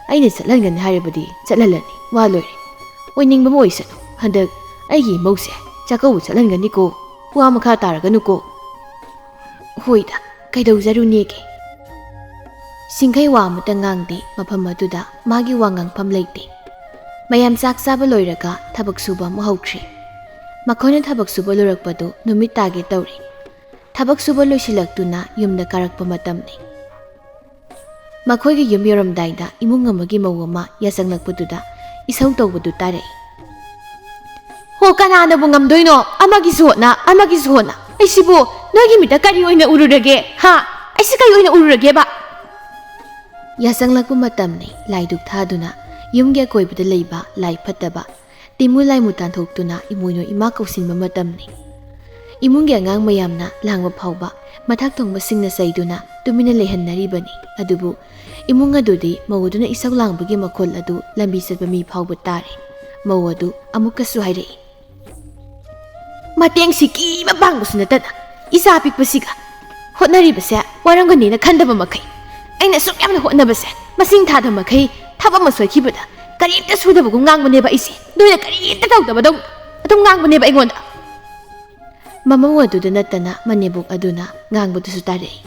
ꯑꯩꯅ ꯆꯠꯍꯟꯒꯅꯤ ꯍꯥꯏꯔꯕꯗꯤ ꯆꯠꯍꯜꯂꯅꯤ, ꯋꯥ ꯂꯣꯏꯔꯦ꯫ ꯑꯣꯏꯅꯤꯡꯕ ꯑꯃ ꯑꯣꯏꯁꯅꯨ, ꯍꯟꯗꯛ ꯑꯩꯒꯤ ꯏꯃꯧꯁꯦ ꯆꯥꯛꯀꯧꯕ ꯆꯠꯍꯟꯒꯅꯤꯀꯣ, ꯋꯥ ꯃꯈꯥ ꯇꯥꯔꯒꯅꯨꯀꯣ꯫" "ꯍꯣꯏꯗ, ꯀꯩꯗꯧꯖꯔꯨꯅꯦꯒꯦ?" ꯁꯤꯡꯈꯩ ꯋꯥ ꯑꯃꯇ ꯉꯥꯡꯗꯦ꯫ ꯃꯐꯝ ꯑꯗꯨꯗ ꯃꯥꯒꯤ ꯋꯥ ꯉꯥꯡꯐꯝ ꯂꯩꯇꯦ꯫ ꯃꯌꯥꯝ ꯆꯥꯛ ꯆꯥꯕ ꯂꯣꯏꯔꯒ ꯊꯕꯛ ꯁꯨꯕ ꯑꯃꯨꯛ ꯍꯧꯈ꯭ꯔꯦ꯫ ꯃꯈꯣꯏꯅ ꯊꯕꯛ ꯁꯨꯕ ꯂꯣꯏꯔꯛꯄꯗꯨ ꯅꯨꯃꯤꯠ ꯇꯥꯒꯦ ꯇꯧꯔꯦ꯫ ꯊꯕꯛ ꯁꯨꯕ ꯂꯣꯏꯁꯤꯜꯂꯛꯇꯨꯅ ꯌꯨꯝꯗ ꯀꯥꯔꯛꯄ ꯃꯇꯝꯅꯤ꯫ ꯃꯈꯣꯏꯒꯤ ꯌꯨꯝ ꯌꯧꯔꯝꯗꯥꯏꯗ ꯏꯃꯨꯡ ꯑꯃꯒꯤ ꯃꯧ ꯑꯃ ꯌꯥꯆꯪꯂꯛꯄꯗꯨꯗ ꯏꯁꯧ ꯇꯧꯕꯗꯨ ꯇꯥꯔꯛꯏ꯫ "ꯍꯣ, ꯀꯅꯥꯅꯕꯨ ꯉꯝꯗꯣꯏꯅꯣ? ꯑꯃꯒꯤꯁꯨ ꯍꯣꯠꯅ, ꯑꯃꯒꯤꯁꯨ ꯍꯣꯠꯅ꯫ ꯑꯩꯁꯤꯕꯨ ꯅꯣꯏꯒꯤ ꯃꯤꯠꯇ ꯀꯔꯤ ꯑꯣꯏꯅ ꯎꯔꯨꯔꯒꯦ? ꯍꯥ? ꯑꯩꯁꯤ ꯀꯔꯤ ꯑꯣꯏꯅ ꯎꯔꯨꯔꯒꯦꯕ?" ꯌꯥꯆꯪꯂꯛꯄ ꯃꯇꯝꯅꯤ꯫ ꯂꯥꯏꯗꯨꯛ ꯊꯥꯗꯨꯅ ꯌꯨꯝꯒꯤ ꯑꯀꯣꯏꯕꯗ ꯂꯩꯕ ꯂꯥꯏ ꯐꯠꯇꯕ, ꯇꯤꯃꯨ ꯂꯥꯏꯃꯨ ꯇꯥꯟꯊꯣꯛꯇꯨꯅ ꯏꯃꯣꯏꯅꯨ ꯏꯃꯥ ꯀꯧꯁꯤꯟꯕ ꯃꯇꯝꯅꯤ꯫ ꯏꯃꯨꯡꯒꯤ ꯑꯉꯥꯡ ꯃꯌꯥꯝꯅ ꯂꯥꯡꯕ ꯐꯥꯎꯕ ꯃꯊꯛ ꯊꯣꯡꯕꯁꯤꯡꯅ ꯆꯩꯗꯨꯅ ꯇꯨꯃꯤꯟꯅ ꯂꯩꯍꯟꯅꯔꯤꯕꯅꯤ꯫ ꯑꯗꯨꯕꯨ ꯏꯃꯨꯡ ꯑꯗꯨꯗꯤ ꯃꯧ ꯑꯗꯨꯅ ꯏꯁꯧ ꯂꯥꯡꯕꯒꯤ ꯃꯈꯣꯜ ꯑꯗꯨ ꯂꯝꯕꯤ ꯆꯠꯄ ꯃꯤ ꯐꯥꯎꯕ ꯇꯥꯔꯦ꯫ ꯃꯧ ꯑꯗꯨ ꯑꯃꯨꯛꯀꯁꯨ ꯍꯥꯏꯔꯛꯏ, ꯃꯇꯦꯡ ꯁꯤꯀꯤ ꯑꯃ ꯄꯥꯡꯕꯁꯨ ꯅꯠꯇꯅ ꯏꯆꯥ ꯄꯤꯛꯄꯁꯤꯒ ꯍꯣꯠꯅꯔꯤꯕꯁꯦ ꯋꯥꯔꯝꯒꯅꯤꯅ ꯈꯟꯗꯕ ꯃꯈꯩ, ꯑꯩꯅ ꯑꯁꯨꯛ ꯌꯥꯝꯅ ꯍꯣꯠꯅꯕꯁꯦ ꯃꯁꯤꯡ ꯊꯥꯗ ꯃꯈꯩ ꯊꯕꯛ ꯑꯃ ꯁꯣꯏꯈꯤꯕꯗ ꯀꯔꯤꯝꯇ ꯁꯨꯗꯕꯒꯨꯝ ꯉꯥꯡꯕꯅꯦꯕ ꯑꯩꯁꯦ꯫ ꯅꯣꯏꯅ ꯀꯔꯤꯝꯇ ꯇꯧꯗꯕꯗꯧꯅ ꯑꯗꯨꯝ ꯉꯥꯡꯕꯅꯦꯕ ꯑꯩꯉꯣꯟꯗ꯫ ꯃꯃꯧ ꯑꯗꯨꯗ ꯅꯠꯇꯅ ꯃꯅꯦꯕꯨꯛ ꯑꯗꯨꯅ ꯉꯥꯡꯕꯗꯨꯁꯨ ꯇꯥꯔꯛꯏ꯫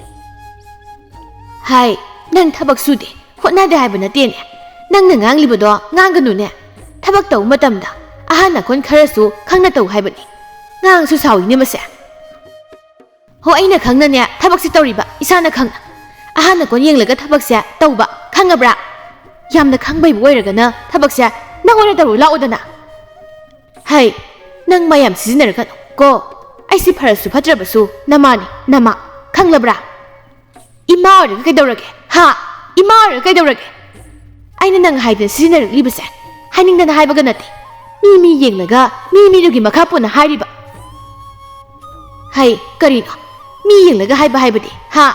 "ꯍꯥꯏ, ꯅꯪ ꯊꯕꯛ ꯁꯨꯗꯦ, ꯍꯣꯠꯅꯗꯦ ꯍꯥꯏꯕ ꯅꯠꯇꯦꯅꯦ꯫ ꯅꯪꯅ ꯉꯥꯡꯂꯤꯕꯗꯣ ꯉꯥꯡꯒꯅꯨꯅꯦ꯫ ꯊꯕꯛ ꯇꯧꯕ ꯃꯇꯝꯗ ꯑꯍꯟ ꯑꯈꯣꯟ ꯈꯔꯁꯨ ꯈꯪꯅ ꯇꯧ ꯍꯥꯏꯕꯅꯤ꯫ ꯉꯥꯡꯁꯨ ꯁꯥꯎꯏꯅꯦ ꯃꯁꯦ꯫ ꯍꯣ, ꯑꯩꯅ ꯈꯪꯅꯅꯦ ꯊꯕꯛꯁꯦ ꯇꯧꯔꯤꯕ, ꯏꯁꯥꯅ ꯈꯪꯅ꯫ ꯑꯍꯟ ꯑꯀꯣꯟ ꯌꯦꯡꯂꯒ ꯊꯕꯛꯁꯦ ꯇꯧꯕ, ꯈꯪꯉꯕ꯭ꯔꯥ? ꯌꯥꯝꯅ ꯈꯪꯕꯩꯕꯨ ꯑꯣꯏꯔꯒꯅ ꯊꯕꯛꯁꯦ ꯅꯪ ꯑꯣꯏꯅ ꯇꯧꯔꯨ ꯂꯥꯛꯑꯣꯗꯅ꯫ ꯍꯩ, ꯅꯪ ꯃꯌꯥꯝ ꯁꯤꯖꯤꯟꯅꯔꯒꯅꯨ ꯀꯣ꯫ ꯑꯩꯁꯤ ꯐꯔꯁꯨ ꯐꯠꯇ꯭ꯔꯕꯁꯨ ꯅꯃꯥꯅꯤ, ꯅꯃꯥ꯫ ꯈꯪꯂꯕ꯭ꯔꯥ? ꯏꯃꯥ ꯑꯣꯏꯔꯒ ꯀꯩꯗꯧꯔꯒꯦ? ꯍꯥ? ꯏꯃꯥ ꯑꯣꯏꯔꯒ ꯀꯩꯗꯧꯔꯒꯦ? ꯑꯩꯅ ꯅꯪ ꯍꯥꯏꯗꯅ ꯁꯤꯖꯤꯟꯅꯔꯛꯂꯤꯕꯁꯦ ꯍꯥꯏꯅꯤꯡꯗꯅ ꯍꯥꯏꯕꯒ ꯅꯠꯇꯦ꯫ ꯃꯤ ꯃꯤ ꯌꯦꯡꯂꯒ ꯃꯤ ꯃꯤꯗꯨꯒꯤ ꯃꯈꯥ ꯄꯣꯟꯅ ꯍꯥꯏꯔꯤꯕ꯫ ꯍꯩ, ꯀꯔꯤꯅꯣ? ꯃꯤ ꯌꯦꯡꯂꯒ ꯍꯥꯏꯕ ꯍꯥꯏꯕꯗꯤ? ꯍꯥ?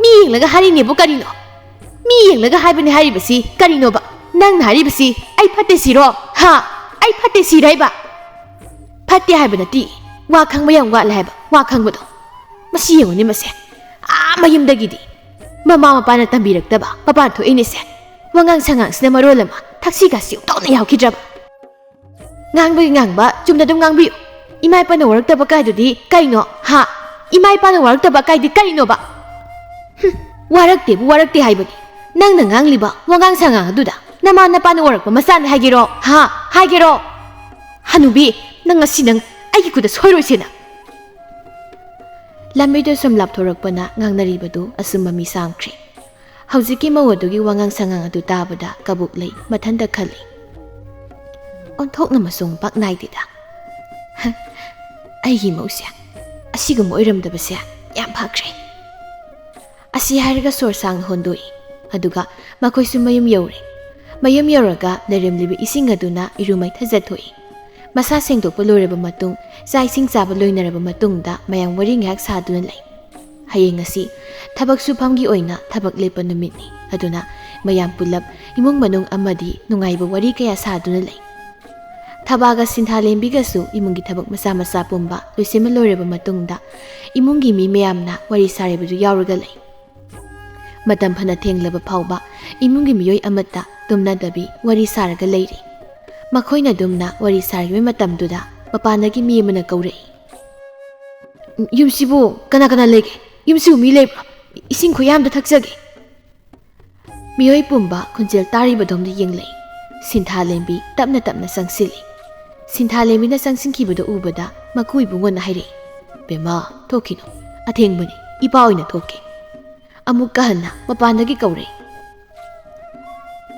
ꯃꯤ ꯌꯦꯡꯂꯒ ꯍꯥꯏꯔꯤꯅꯦꯕꯨ ꯀꯔꯤꯅꯣ? ꯃꯤ ꯌꯦꯡꯂꯒ ꯍꯥꯏꯕꯅꯤ ꯍꯥꯏꯔꯤꯕꯁꯤ ꯀꯔꯤꯅꯣꯕ? ꯅꯪꯅ ꯍꯥꯏꯔꯤꯕꯁꯤ ꯑꯩ ꯐꯠꯇꯦ ꯁꯤꯔꯣ? ꯍꯥ? ꯑꯩ ꯐꯠꯇꯦ ꯁꯤꯔꯣ ꯍꯥꯏꯕ? ꯐꯠꯇꯦ ꯍꯥꯏꯕ ꯅꯠꯇꯦ꯫ ꯋꯥ ꯈꯪꯕ ꯌꯥꯝ ꯋꯥꯠꯂꯦ ꯍꯥꯏꯕ, ꯋꯥ ꯈꯪꯕꯗꯣ꯫ ꯃꯁꯤ ꯌꯦꯡꯉꯨꯅꯦ ꯃꯁꯦ꯫ ꯑꯥ ꯃꯌꯨꯝꯗꯒꯤꯗꯤ ꯃꯃꯥ ꯃꯄꯥꯅ ꯇꯝꯕꯤꯔꯛꯇꯕ ꯃꯄꯥꯟ ꯊꯣꯛꯏꯅꯦꯁꯦ꯫ ꯋꯥꯉꯥꯡ ꯁꯉꯥꯡꯁꯤꯅ ꯃꯔꯣꯜ ꯑꯃ ꯊꯛꯁꯤ ꯈꯥꯁꯤ ꯑꯣꯟꯊꯣꯛꯅ ꯌꯥꯎꯈꯤꯗ꯭ꯔꯕ꯫ ꯉꯥꯡꯕꯒꯤ ꯉꯥꯡꯕ, ꯆꯨꯝꯅ ꯑꯗꯨꯝ ꯉꯥꯡꯕꯤꯌꯨ꯫ ꯏꯃꯥ ꯏꯄꯥꯅ ꯋꯥꯔꯛꯇꯕ ꯀꯥꯏꯗꯨꯗꯤ ꯀꯩꯅꯣ? ꯍꯥ? ꯏꯃꯥ ꯏꯄꯥꯅ ꯋꯥꯔꯛꯇꯕ ꯀꯥꯏꯗꯤ ꯀꯔꯤꯅꯣꯕ? ꯍꯨꯝ, ꯋꯥꯔꯛꯇꯦꯕꯨ ꯋꯥꯔꯛꯇꯦ ꯍꯥꯏꯕꯅꯤ꯫ ꯅꯪꯅ ꯉꯥꯡꯂꯤꯕ ꯋꯥꯉꯥꯡ ꯁꯉꯥꯡ ꯑꯗꯨꯗ ꯅꯃꯥ ꯅꯄꯥꯅ ꯋꯥꯔꯛꯄ ꯃꯆꯥꯅꯤ ꯍꯥꯏꯒꯦꯔꯣ? ꯍꯥ? ꯍꯥꯏꯒꯦꯔꯣ? ꯍꯅꯨꯕꯤ, ꯅꯪ ꯉꯁꯤ ꯅꯪ ꯑꯩꯒꯤ ꯈꯨꯠꯇ ꯁꯣꯏꯔꯣꯏꯁꯦ ꯅꯪ꯫ ꯂꯝꯕꯤꯗ ꯁꯨꯝ ꯂꯥꯞꯊꯣꯔꯛꯄꯅ ꯉꯥꯡꯅꯔꯤꯕꯗꯨ ꯑꯆꯨꯝꯕ ꯃꯤ ꯁꯥꯝꯈ꯭ꯔꯦ꯫ ꯍꯧꯖꯤꯛꯀꯤ ꯃꯧ ꯑꯗꯨꯒꯤ ꯋꯥꯉꯥꯡ ꯁꯉꯥꯡ ꯑꯗꯨ ꯇꯥꯕꯗ ꯀꯕꯣꯛꯂꯩ ꯃꯊꯟꯇ ꯈꯜꯂꯤ, "ꯑꯣꯟꯊꯣꯛꯅ ꯃꯆꯨꯡ ꯄꯥꯛ ꯅꯥꯏꯗꯦꯗ꯫ ꯍ, ꯑꯩꯒꯤ ꯃꯧꯁꯦ ꯑꯁꯤꯒꯨꯝꯕ ꯑꯣꯏꯔꯝꯗꯕꯁꯦ ꯌꯥꯝ ꯐꯈ꯭ꯔꯦ"꯫ ꯑꯁꯤ ꯍꯥꯏꯔꯒ ꯁꯣꯔ ꯁꯥꯡꯅ ꯍꯣꯟꯗꯣꯛꯏ꯫ ꯑꯗꯨꯒ ꯃꯈꯣꯏꯁꯨ ꯃꯌꯨꯝ ꯌꯧꯔꯦ꯫ ꯃꯌꯨꯝ ꯌꯧꯔꯒ ꯂꯩꯔꯝꯂꯤꯕ ꯏꯁꯤꯡ ꯑꯗꯨꯅ ꯏꯔꯨ ꯃꯥꯏꯊꯖꯊꯣꯛꯏ꯫ ꯃꯁꯥ ꯁꯦꯡꯗꯣꯛꯄ ꯂꯣꯏꯔꯕ ꯃꯇꯨꯡ, ꯆꯥꯛ ꯏꯁꯤꯡ ꯆꯥꯕ ꯂꯣꯏꯅꯔꯕ ꯃꯇꯨꯡꯗ ꯃꯌꯥꯝ ꯋꯥꯔꯤ ꯉꯥꯏꯍꯥꯛ ꯁꯥꯗꯨꯅ ꯂꯩ꯫ ꯍꯌꯦꯡ ꯑꯁꯤ ꯊꯕꯛ ꯁꯨꯐꯝꯒꯤ ꯑꯣꯏꯅ ꯊꯕꯛ ꯂꯦꯞꯄ ꯅꯨꯃꯤꯠꯅꯤ꯫ ꯑꯗꯨꯅ ꯃꯌꯥꯝ ꯄꯨꯂꯞ ꯏꯃꯨꯡ ꯃꯅꯨꯡ ꯑꯃꯗꯤ ꯅꯨꯡꯉꯥꯏꯕ ꯋꯥꯔꯤ ꯀꯌꯥ ꯁꯥꯗꯨꯅ ꯂꯩ꯫ ꯊꯕꯥꯒ ꯁꯤꯟꯊꯥꯂꯦꯝꯕꯤꯒꯁꯨ ꯏꯃꯨꯡꯒꯤ ꯊꯕꯛ ꯃꯆꯥ ꯃꯆꯥ ꯄꯨꯝꯕ ꯂꯣꯏꯁꯤꯟꯕ ꯂꯣꯏꯔꯕ ꯃꯇꯨꯡꯗ ꯏꯃꯨꯡꯒꯤ ꯃꯤ ꯃꯌꯥꯝꯅ ꯋꯥꯔꯤ ꯁꯥꯔꯤꯕꯗꯨ ꯌꯥꯎꯔꯒ ꯂꯩ꯫ ꯃꯇꯝ ꯐꯅ ꯊꯦꯡꯂꯕ ꯐꯥꯎꯕ ꯏꯃꯨꯡꯒꯤ ꯃꯤꯑꯣꯏ ꯑꯃꯠꯇ ꯇꯨꯝꯅꯗꯕꯤ ꯋꯥꯔꯤ ꯁꯥꯔꯒ ꯂꯩꯔꯤ꯫ ꯃꯈꯣꯏꯅ ꯑꯗꯨꯝꯅ ꯋꯥꯔꯤ ꯁꯥꯔꯤꯕ ꯃꯇꯝꯗꯨꯗ ꯃꯄꯥꯟꯗꯒꯤ ꯃꯤ ꯑꯃꯅ ꯀꯧꯔꯛꯏ꯫ "ꯌꯨꯝꯁꯤꯕꯨ ꯀꯅꯥ ꯀꯅꯥ ꯂꯩꯒꯦ? ꯌꯨꯝꯁꯤꯕꯨ ꯃꯤ ꯂꯩꯕ꯭ꯔꯣ? ꯏꯁꯤꯡ ꯈꯨꯌꯥꯝꯗ ꯊꯛꯆꯒꯦ꯫" ꯃꯤꯑꯣꯏ ꯄꯨꯝꯕ ꯈꯣꯟꯖꯦꯜ ꯇꯥꯔꯤꯕꯗꯣꯝꯗ ꯌꯦꯡꯂꯛꯏ꯫ ꯁꯤꯟꯊꯥꯂꯦꯝꯕꯤ ꯇꯞꯅ ꯇꯞꯅ ꯆꯪꯁꯤꯜꯂꯤ꯫ ꯁꯤꯟꯊꯥꯂꯦꯝꯕꯤꯅ ꯆꯪꯁꯤꯟꯈꯤꯕꯗꯨ ꯎꯕꯗ ꯃꯀꯨ ꯏꯕꯨꯡꯉꯣꯅ ꯍꯥꯏꯔꯛꯏ, "ꯕꯦꯝꯃ, ꯊꯣꯛꯈꯤꯅꯨ꯫ ꯑꯊꯦꯡꯕꯅꯤ, ꯏꯄꯥ ꯑꯣꯏꯅ ꯊꯣꯛꯀꯦ꯫" ꯑꯃꯨꯛꯀ ꯍꯟꯅ ꯃꯄꯥꯟꯗꯒꯤ ꯀꯧꯔꯛꯏ꯫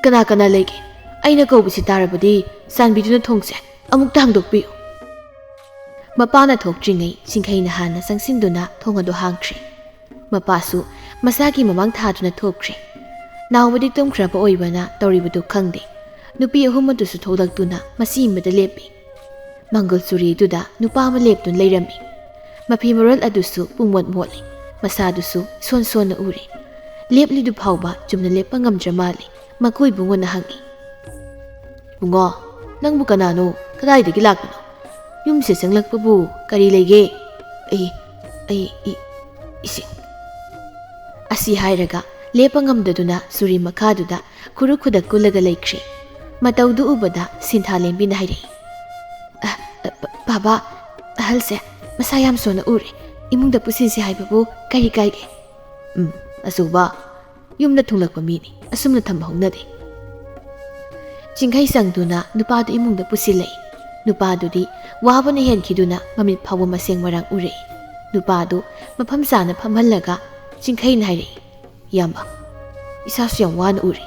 "ꯀꯅꯥ ꯀꯅꯥ ꯂꯩꯒꯦ? ꯑꯩꯅ ꯀꯧꯕꯁꯤ ꯇꯥꯔꯕꯗꯤ ꯆꯥꯟꯕꯤꯗꯨꯅ ꯊꯣꯡꯁꯦ ꯑꯃꯨꯛꯇ ꯍꯥꯡꯗꯣꯛꯄꯤꯌꯨ꯫" ꯃꯄꯥꯅ ꯊꯣꯛꯇ꯭ꯔꯤꯉꯩ ꯆꯤꯡꯈꯩꯅ ꯍꯥꯟꯅ ꯆꯪꯁꯤꯟꯗꯨꯅ ꯊꯣꯡ ꯑꯗꯨ ꯍꯥꯡꯈ꯭ꯔꯦ꯫ ꯃꯄꯥꯁꯨ ꯃꯁꯥꯒꯤ ꯃꯃꯥꯡ ꯊꯥꯗꯨꯅ ꯊꯣꯛꯈ꯭ꯔꯦ꯫ ꯅꯥꯎꯕꯗꯤ ꯇꯨꯝꯈ꯭ꯔꯕ ꯑꯣꯏꯕꯅ ꯇꯧꯔꯤꯕꯗꯨ ꯈꯪꯗꯦ꯫ ꯅꯨꯄꯤ ꯑꯍꯨꯝ ꯑꯗꯨꯁꯨ ꯊꯣꯛꯂꯛꯇꯨꯅ ꯃꯆꯤ ꯑꯃꯗ ꯂꯦꯞꯄꯤ꯫ ꯃꯪꯒꯣꯜ ꯆꯨꯔꯤꯗꯨꯗ ꯅꯨꯄꯥ ꯑꯃ ꯂꯦꯞꯇꯨꯅ ꯂꯩꯔꯝꯃꯤ꯫ ꯃꯐꯤ ꯃꯔꯣꯜ ꯑꯗꯨꯁꯨ ꯄꯨꯡꯃꯣꯠ ꯃꯣꯠꯂꯤ꯫ ꯃꯁꯥꯗꯨꯁꯨ ꯏꯁꯣꯟ ꯁꯣꯟꯅ ꯎꯔꯦ꯫ ꯂꯦꯞꯂꯤꯗꯨ ꯐꯥꯎꯕ ꯆꯨꯝꯅ ꯂꯦꯞꯄ ꯉꯝꯗ꯭ꯔ ꯃꯥꯜꯂꯦ꯫ ꯃꯀꯨ ꯏꯕꯨꯡꯉꯣꯅ ꯍꯪꯉꯤ, "ꯏꯕꯨꯡꯉꯣ, ꯅꯪꯕꯨ ꯀꯅꯥꯅꯣ? ꯀꯗꯥꯏꯗꯒꯤ ꯂꯥꯛꯄꯅꯣ? ꯌꯨꯝꯁꯤꯗ ꯆꯪꯂꯛꯄꯕꯨ ꯀꯔꯤ ꯂꯩꯒꯦ?" "ꯑꯩ, ꯑꯩ, ꯏ-, ꯏꯁꯤꯡ꯫" ꯑꯁꯤ ꯍꯥꯏꯔꯒ ꯂꯦꯞꯄ ꯉꯝꯗꯗꯨꯅ ꯆꯨꯔꯤ ꯃꯈꯥꯗꯨꯗ ꯈꯨꯔꯨ ꯈꯨꯗꯛ ꯀꯨꯜꯂꯒ ꯂꯩꯈ꯭ꯔꯦ꯫ ꯃꯇꯧꯗꯨ ꯎꯕꯗ ꯁꯤꯟꯊꯥꯂꯦꯝꯕꯤꯅ ꯍꯥꯏꯔꯛꯏ, "ꯑ, ꯑ, ꯕ-, ꯕꯥꯕꯥ, ꯑꯍꯜꯁꯦ ꯃꯁꯥ ꯌꯥꯝ ꯁꯣꯟꯅ ꯎꯔꯦ꯫ ꯏꯃꯨꯡꯗ ꯄꯨꯁꯤꯟꯁꯤ ꯍꯥꯏꯕꯕꯨ ꯀꯔꯤ ꯀꯥꯏꯒꯦ?" "ꯎꯝ, ꯑꯆꯧꯕ, ꯌꯨꯝꯗ ꯊꯨꯡꯂꯛꯄ ꯃꯤꯅꯤ, ꯑꯁꯨꯝꯅ ꯊꯝꯕ ꯍꯧꯅꯗꯦ꯫" ꯆꯤꯡꯈꯩ ꯆꯪꯗꯨꯅ ꯅꯨꯄꯥꯗꯨ ꯏꯃꯨꯡꯗ ꯄꯨꯁꯤꯜꯂꯛꯏ꯫ ꯅꯨꯄꯥꯗꯨꯗꯤ ꯋꯥꯕꯅ ꯍꯦꯟꯈꯤꯗꯨꯅ ꯃꯃꯤꯠ ꯐꯥꯎꯕ ꯃꯁꯦꯡ ꯃꯔꯥꯡ ꯎꯔꯛꯏ꯫ ꯅꯨꯄꯥꯗꯨ ꯃꯐꯝ ꯆꯥꯅ ꯐꯝꯍꯜꯂꯒ ꯆꯤꯡꯈꯩꯅ ꯍꯥꯏꯔꯛꯏ, "ꯏꯌꯥꯝꯕ, ꯏꯁꯥꯁꯨ ꯌꯥꯝ ꯋꯥꯅ ꯎꯔꯦ꯫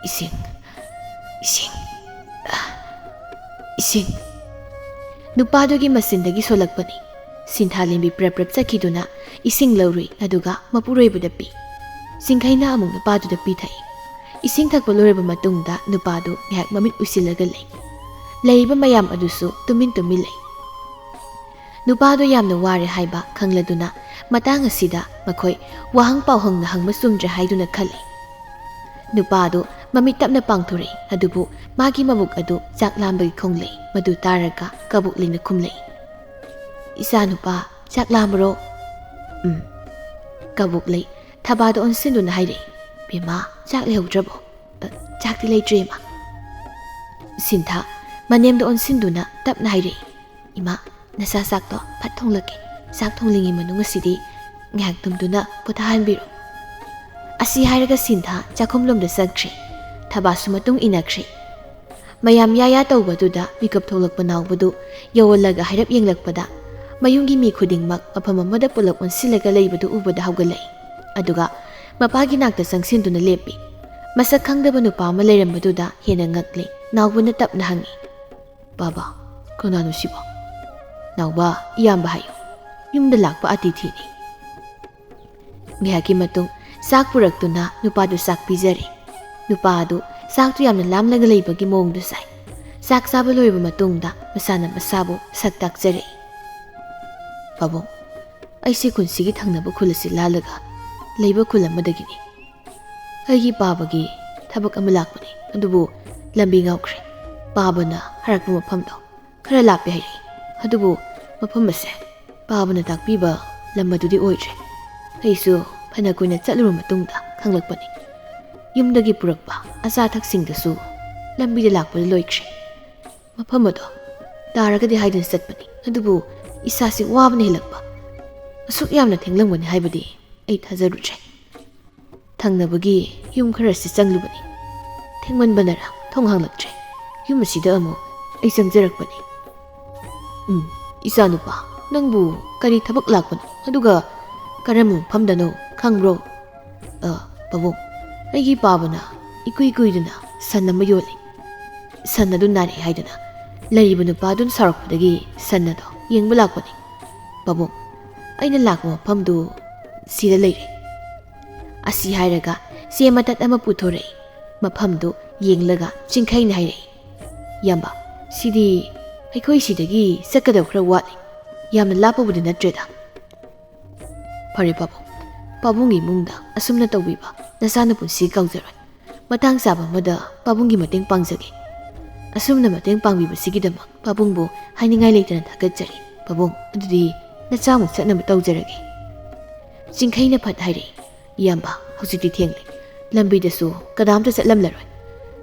ꯏꯁꯤꯡ, ꯏꯁꯤꯡ, ꯑ, ꯏꯁꯤꯡ꯫" ꯅꯨꯄꯥꯗꯨꯒꯤ ꯃꯆꯤꯟꯗꯒꯤ ꯁꯣꯜꯂꯛꯄꯅꯤ꯫ ꯁꯤꯟꯊꯥꯂꯦꯝꯕꯤ ꯄ꯭ꯔꯞ ꯄ꯭ꯔꯞ ꯆꯠꯈꯤꯗꯨꯅ ꯏꯁꯤꯡ ꯂꯧꯔꯨꯏ, ꯑꯗꯨꯒ ꯃꯄꯨꯔꯣꯏꯕꯗ ꯄꯤ꯫ ꯆꯤꯡꯈꯩꯅ ꯑꯃꯨꯛ ꯅꯨꯄꯥꯗꯨꯗ ꯄꯤꯊꯛꯏ꯫ ꯏꯁꯤꯡ ꯊꯛꯄ ꯂꯣꯏꯔꯕ ꯃꯇꯨꯡꯗ ꯅꯨꯄꯥꯗꯨ ꯉꯥꯏꯍꯥꯛ ꯃꯃꯤꯠ ꯎꯏꯁꯤꯜꯂꯒ ꯂꯩ꯫ ꯂꯩꯔꯤꯕ ꯃꯌꯥꯝ ꯑꯗꯨꯁꯨ ꯇꯨꯃꯤꯟ ꯇꯨꯃꯤꯟ ꯂꯩ꯫ ꯅꯨꯄꯥꯗꯨ ꯌꯥꯝꯅ ꯋꯥꯔꯦ ꯍꯥꯏꯕ ꯈꯪꯂꯗꯨꯅ ꯃꯇꯥꯡ ꯑꯁꯤꯗ ꯃꯈꯣꯏ ꯋꯥꯍꯪ ꯄꯥꯎꯍꯪꯅ ꯍꯪꯕ ꯆꯨꯝꯗ꯭ꯔꯦ ꯍꯥꯏꯗꯨꯅ ꯈꯜꯂꯤ꯫ ꯅꯨꯄꯥꯗꯨ ꯃꯃꯤꯠ ꯇꯞꯅ ꯄꯥꯡꯊꯣꯔꯛꯏ, ꯑꯗꯨꯕꯨ ꯃꯥꯒꯤ ꯃꯕꯨꯛ ꯑꯗꯨ ꯆꯥꯛ ꯂꯥꯝꯕꯒꯤ ꯈꯣꯡꯂꯩ꯫ ꯃꯗꯨ ꯇꯥꯔꯒ ꯀꯕꯣꯛꯂꯩꯅ ꯈꯨꯝꯂꯛꯏ, "ꯏꯆꯥꯅꯨꯄꯥ, ꯆꯥꯛ ꯂꯥꯝꯕ꯭ꯔꯣ?" "ꯎꯝ꯫" ꯀꯕꯣꯛꯂꯩ ꯊꯕꯥꯗ ꯑꯣꯟꯁꯤꯟꯗꯨꯅ ꯍꯥꯏꯔꯛꯏ, "ꯕꯦꯝꯃ, ꯆꯥꯛ ꯂꯩꯍꯧꯗ꯭ꯔꯕꯣ?" "ꯑ, ꯆꯥꯛꯇꯤ ꯂꯩꯇ꯭ꯔꯦ, ꯏꯃꯥ꯫" ꯁꯤꯟꯊꯥ ꯃꯅꯦꯝꯗ ꯑꯣꯟꯁꯤꯟꯗꯨꯅ ꯇꯞꯅ ꯍꯥꯏꯔꯛꯏ, "ꯏꯃꯥ, ꯅꯆꯥ ꯆꯥꯛꯇꯣ ꯐꯠ ꯊꯣꯡꯂꯛꯀꯦ꯫ ꯆꯥꯛ ꯊꯣꯡꯂꯤꯉꯩ ꯃꯅꯨꯡ ꯑꯁꯤꯗꯤ ꯉꯥꯏꯍꯥꯛ ꯇꯨꯝꯗꯨꯅ ꯄꯣꯊꯥꯍꯟꯕꯤꯔꯣ꯫" ꯑꯁꯤ ꯍꯥꯏꯔꯒ ꯁꯤꯟꯊꯥ ꯆꯥꯛꯈꯨꯝꯂꯣꯝꯗ ꯆꯪꯈ꯭ꯔꯦ꯫ ꯊꯕꯥꯁꯨ ꯃꯇꯨꯡ ꯏꯟꯅꯈ꯭ꯔꯦ꯫ ꯃꯌꯥꯝ ꯌꯥ ꯌꯥ ꯇꯧꯕꯗꯨꯗ ꯃꯤꯀꯞ ꯊꯣꯛꯂꯛꯄ ꯅꯥꯎꯕꯗꯨ ꯌꯧꯍꯜꯂꯒ ꯍꯥꯏꯔꯞ ꯌꯦꯡꯂꯛꯄꯗ, ꯃꯌꯨꯝꯒꯤ ꯃꯤ ꯈꯨꯗꯤꯡꯃꯛ ꯃꯐꯝ ꯑꯃꯗ ꯄꯨꯂꯞ ꯑꯣꯟꯁꯤꯜꯂꯒ ꯂꯩꯕꯗꯨ ꯎꯕꯗ ꯍꯧꯒꯠꯂꯛꯏ꯫ ꯑꯗꯨꯒ ꯃꯄꯥꯒꯤ ꯅꯥꯛꯇ ꯆꯪꯁꯤꯟꯗꯨꯅ ꯂꯦꯞꯄꯤ꯫ ꯃꯁꯛ ꯈꯪꯗꯕ ꯅꯨꯄꯥ ꯑꯃ ꯂꯩꯔꯝꯕꯗꯨꯗ ꯍꯦꯟꯅ ꯉꯛꯂꯦ꯫ ꯅꯥꯎꯕꯅ ꯇꯞꯅ ꯍꯪꯉꯤ, "ꯕꯥꯕꯥ, ꯀꯅꯥꯅꯣ ꯁꯤꯕꯣ?" "ꯅꯥꯎꯕ, ꯏꯌꯥꯝꯕ ꯍꯥꯏꯌꯨ꯫ ꯌꯨꯝꯗ ꯂꯥꯛꯄ ꯑꯇꯤꯊꯤꯅꯤ꯫" ꯉꯥꯏꯍꯥꯛꯀꯤ ꯃꯇꯨꯡ ꯆꯥꯛ ꯄꯨꯔꯛꯇꯨꯅ ꯅꯨꯄꯥꯗꯨ ꯆꯥꯛ ꯄꯤꯖꯔꯦ꯫ ꯅꯨꯄꯥ ꯑꯗꯨ ꯆꯥꯛꯇꯨ ꯌꯥꯝꯅ ꯂꯥꯝꯂꯒ ꯂꯩꯕꯒꯤ ꯃꯑꯣꯡꯗꯨ ꯁꯥꯏ꯫ ꯆꯥꯛ ꯆꯥꯕ ꯂꯣꯏꯔꯕ ꯃꯇꯨꯡꯗ ꯃꯁꯥꯅ ꯃꯁꯥꯕꯨ ꯁꯛ ꯇꯥꯛꯆꯔꯛꯏ, "ꯄꯥꯕꯨꯡ, ꯑꯩꯁꯦ ꯈꯨꯟꯁꯤꯒꯤ ꯊꯪꯅꯕ ꯈꯨꯜ ꯑꯁꯤ ꯂꯥꯜꯂꯒ ꯂꯩꯕ ꯈꯨꯜ ꯑꯃꯗꯒꯤꯅꯤ꯫ ꯑꯩꯒꯤ ꯄꯥꯕꯒꯤ ꯊꯕꯛ ꯑꯃ ꯂꯥꯛꯄꯅꯤ, ꯑꯗꯨꯕꯨ ꯂꯝꯕꯤ ꯉꯥꯎꯈ꯭ꯔꯦ꯫ ꯄꯥꯕꯅ ꯍꯥꯏꯔꯛꯄ ꯃꯐꯝꯗꯣ ꯈꯔ ꯂꯥꯞꯄꯦ ꯍꯥꯏꯔꯛꯏ, ꯑꯗꯨꯕꯨ ꯃꯐꯝ ꯑꯁꯦ ꯄꯥꯕꯅ ꯇꯥꯛꯄꯤꯕ ꯂꯝ ꯑꯗꯨꯗꯤ ꯑꯣꯏꯗ꯭ꯔꯦ꯫ ꯑꯩꯁꯨ ꯐꯅ ꯀꯨꯏꯅ ꯆꯠꯂꯨꯔ ꯃꯇꯨꯡꯗ ꯈꯪꯂꯛꯄꯅꯤ꯫ ꯌꯨꯝꯗꯒꯤ ꯄꯨꯔꯛꯄ ꯑꯆꯥ ꯑꯊꯛꯁꯤꯡꯗꯨꯁꯨ ꯂꯝꯕꯤꯗ ꯂꯥꯛꯄꯗ ꯂꯣꯏꯈ꯭ꯔꯦ꯫ ꯃꯐꯝ ꯑꯗꯣ ꯇꯥꯔꯒꯗꯤ ꯍꯥꯏꯗꯨꯅ ꯆꯠꯄꯅꯤ, ꯑꯗꯨꯕꯨ ꯏꯁꯥꯁꯤ ꯋꯥꯕꯅ ꯍꯦꯜꯂꯛꯄ꯫ ꯑꯁꯨꯛ ꯌꯥꯝꯅ ꯊꯦꯡꯂꯝꯒꯅꯤ ꯍꯥꯏꯕꯗꯤ ꯑꯩ ꯊꯥꯖꯔꯨꯗ꯭ꯔꯦ꯫ ꯊꯪꯅꯕꯒꯤ ꯌꯨꯝ ꯈꯔꯁꯤ ꯆꯪꯂꯨꯕꯅꯤ꯫ ꯊꯦꯡꯃꯟꯕꯅꯔ ꯊꯣꯡ ꯍꯥꯡꯂꯛꯇ꯭ꯔꯦ꯫ ꯌꯨꯝ ꯑꯁꯤꯗ ꯑꯃꯨꯛ ꯑꯩ ꯆꯪꯖꯔꯛꯄꯅꯤ꯫" "ꯎꯝ, ꯏꯆꯥꯅꯨꯄꯥ, ꯅꯪꯕꯨ ꯀꯔꯤ ꯊꯕꯛ ꯂꯥꯛꯄꯅꯣ? ꯑꯗꯨꯒ ꯀꯔꯝꯕ ꯃꯐꯝꯗꯅꯣ ꯈꯪꯕ꯭ꯔꯣ?" "ꯑ, ꯄꯥꯕꯨꯡ, ꯑꯩꯒꯤ ꯄꯥꯕꯅ ꯏꯀꯨꯏ ꯀꯨꯏꯗꯅ ꯁꯟ ꯑꯃ ꯌꯣꯜꯂꯤ꯫ ꯁꯟ ꯑꯗꯨ ꯅꯥꯔꯛꯑꯦ ꯍꯥꯏꯗꯨꯅ ꯂꯩꯔꯤꯕ ꯅꯨꯄꯥꯗꯨꯅ ꯁꯥꯎꯔꯛꯄꯗꯒꯤ ꯁꯟ ꯑꯗꯣ ꯌꯦꯡꯕ ꯂꯥꯛꯄꯅꯤ꯫ ꯄꯥꯕꯨꯡ, ꯑꯩꯅ ꯂꯥꯛꯄ ꯃꯐꯝꯗꯨ ꯁꯤꯗ ꯂꯩꯔꯦ꯫" ꯑꯁꯤ ꯍꯥꯏꯔꯒ ꯆꯦ ꯃꯇꯠ ꯑꯃ ꯄꯨꯊꯣꯔꯛꯏ꯫ ꯃꯐꯝꯗꯨ ꯌꯦꯡꯂꯒ ꯆꯤꯡꯈꯩꯅ ꯍꯥꯏꯔꯛꯏ, "ꯏꯌꯥꯝꯕ, ꯁꯤꯗꯤ ꯑꯩꯈꯣꯏ ꯁꯤꯗꯒꯤ ꯆꯠꯀꯗꯕ ꯈꯔ ꯋꯥꯠꯂꯤ꯫ ꯌꯥꯝꯅ ꯂꯥꯞꯄꯕꯨꯗꯤ ꯅꯠꯇ꯭ꯔꯦꯗ꯫" "ꯐꯔꯦ ꯄꯥꯕꯨꯡ, ꯄꯥꯕꯨꯡꯒꯤ ꯏꯃꯨꯡꯗ ꯑꯁꯨꯝꯅ ꯇꯧꯕꯤꯕ ꯅꯆꯥꯅ ꯄꯨꯟꯁꯤ ꯀꯥꯎꯖꯔꯣꯏ꯫ ꯃꯇꯥꯡ ꯆꯥꯕ ꯑꯃꯗ ꯄꯥꯕꯨꯡꯒꯤ ꯃꯇꯦꯡ ꯄꯥꯡꯖꯒꯦ꯫ ꯑꯁꯨꯝꯅ ꯃꯇꯦꯡ ꯄꯥꯡꯕꯤꯕꯁꯤꯒꯤꯗꯃꯛ ꯄꯥꯕꯨꯡꯕꯨ ꯍꯥꯏꯅꯤꯡꯉꯥꯏ ꯂꯩꯇꯅ ꯊꯥꯒꯠꯆꯔꯤ꯫ ꯄꯥꯕꯨꯡ, ꯑꯗꯨꯗꯤ ꯅꯆꯥꯃꯨꯛ ꯆꯠꯅꯕ ꯇꯧꯖꯔꯒꯦ꯫ ꯆꯤꯡꯈꯩꯅ ꯐꯠ ꯍꯥꯏꯔꯛꯏ, "ꯏꯌꯥꯝꯕ, ꯍꯧꯖꯤꯛꯇꯤ ꯊꯦꯡꯂꯦ꯫ ꯂꯝꯕꯤꯗꯁꯨ ꯀꯅꯥꯝꯇ ꯆꯠꯂꯝꯂꯔꯣꯏ꯫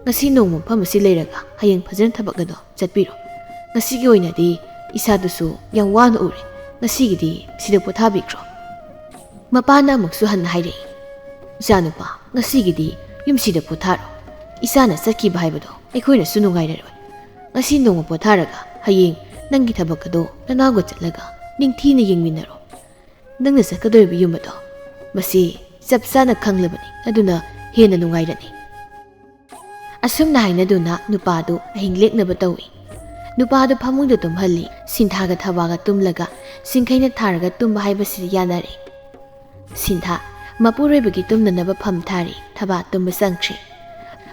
ꯉꯁꯤ ꯅꯣꯡꯃ ꯃꯐꯝ ꯑꯁꯤ ꯂꯩꯔꯒ ꯍꯌꯦꯡ ꯐꯖꯅ ꯊꯕꯛ ꯑꯗꯣ ꯆꯠꯄꯤꯔꯣ꯫ ꯉꯁꯤꯒꯤ ꯑꯣꯏꯅꯗꯤ ꯏꯁꯥꯗꯨꯁꯨ ꯌꯥꯝ ꯋꯥꯅ ꯎꯔꯦ꯫ ꯉꯁꯤꯒꯤꯗꯤ ꯁꯤꯗ ꯄꯣꯊꯥꯕꯤꯈ꯭ꯔꯣ꯫" ꯃꯄꯥꯅ ꯑꯃꯨꯛꯁꯨ ꯍꯟꯅ ꯍꯥꯏꯔꯛꯏ, "ꯏꯆꯥꯅꯨꯄꯥ, ꯉꯁꯤꯒꯤꯗꯤ ꯌꯨꯝꯁꯤꯗ ꯄꯣꯊꯥꯔꯣ꯫ ꯏꯆꯥꯅ ꯆꯠꯈꯤꯕ ꯍꯥꯏꯕꯗꯣ ꯑꯩꯈꯣꯏꯅꯁꯨ ꯅꯨꯡꯉꯥꯏꯔꯔꯣꯏ꯫ ꯉꯁꯤ ꯅꯣꯡꯃ ꯄꯣꯊꯥꯔꯒ ꯍꯌꯦꯡ ꯅꯪꯒꯤ ꯊꯕꯛ ꯑꯗꯣ ꯅꯅꯥꯎꯒ ꯆꯠꯂꯒ ꯅꯤꯡꯊꯤꯅ ꯌꯦꯡꯃꯤꯟꯅꯔꯣ꯫ ꯅꯪꯅ ꯆꯠꯀꯗꯧꯔꯤꯕ ꯌꯨꯝ ꯑꯗꯣ ꯃꯁꯤ ꯆꯞ ꯆꯥꯅ ꯈꯪꯂꯕꯅꯤ, ꯑꯗꯨꯅ ꯍꯦꯟꯅ ꯅꯨꯡꯉꯥꯏꯔꯅꯤ꯫" ꯑꯁꯨꯝꯅ ꯍꯥꯏꯅꯗꯨꯅ ꯅꯨꯄꯥꯗꯨ ꯑꯍꯤꯡ ꯂꯦꯛꯅꯕ ꯇꯧꯏ꯫ ꯅꯨꯄꯥꯗꯨ ꯐꯃꯨꯡꯗ ꯇꯨꯝꯍꯜꯂꯤ꯫ ꯁꯤꯟꯊꯥꯒ ꯊꯕꯥꯒ ꯇꯨꯝꯂꯒ ꯆꯤꯡꯈꯩꯅ ꯊꯥꯔꯒ ꯇꯨꯝꯕ ꯍꯥꯏꯕꯁꯤꯗ ꯌꯥꯅꯔꯦ꯫ ꯁꯤꯟꯊꯥ ꯃꯄꯨꯔꯣꯏꯕꯒꯤ ꯇꯨꯝꯅꯅꯕ ꯐꯝ ꯊꯥꯔꯤ꯫ ꯊꯕꯥ ꯇꯨꯝꯕ ꯆꯪꯈ꯭ꯔꯦ꯫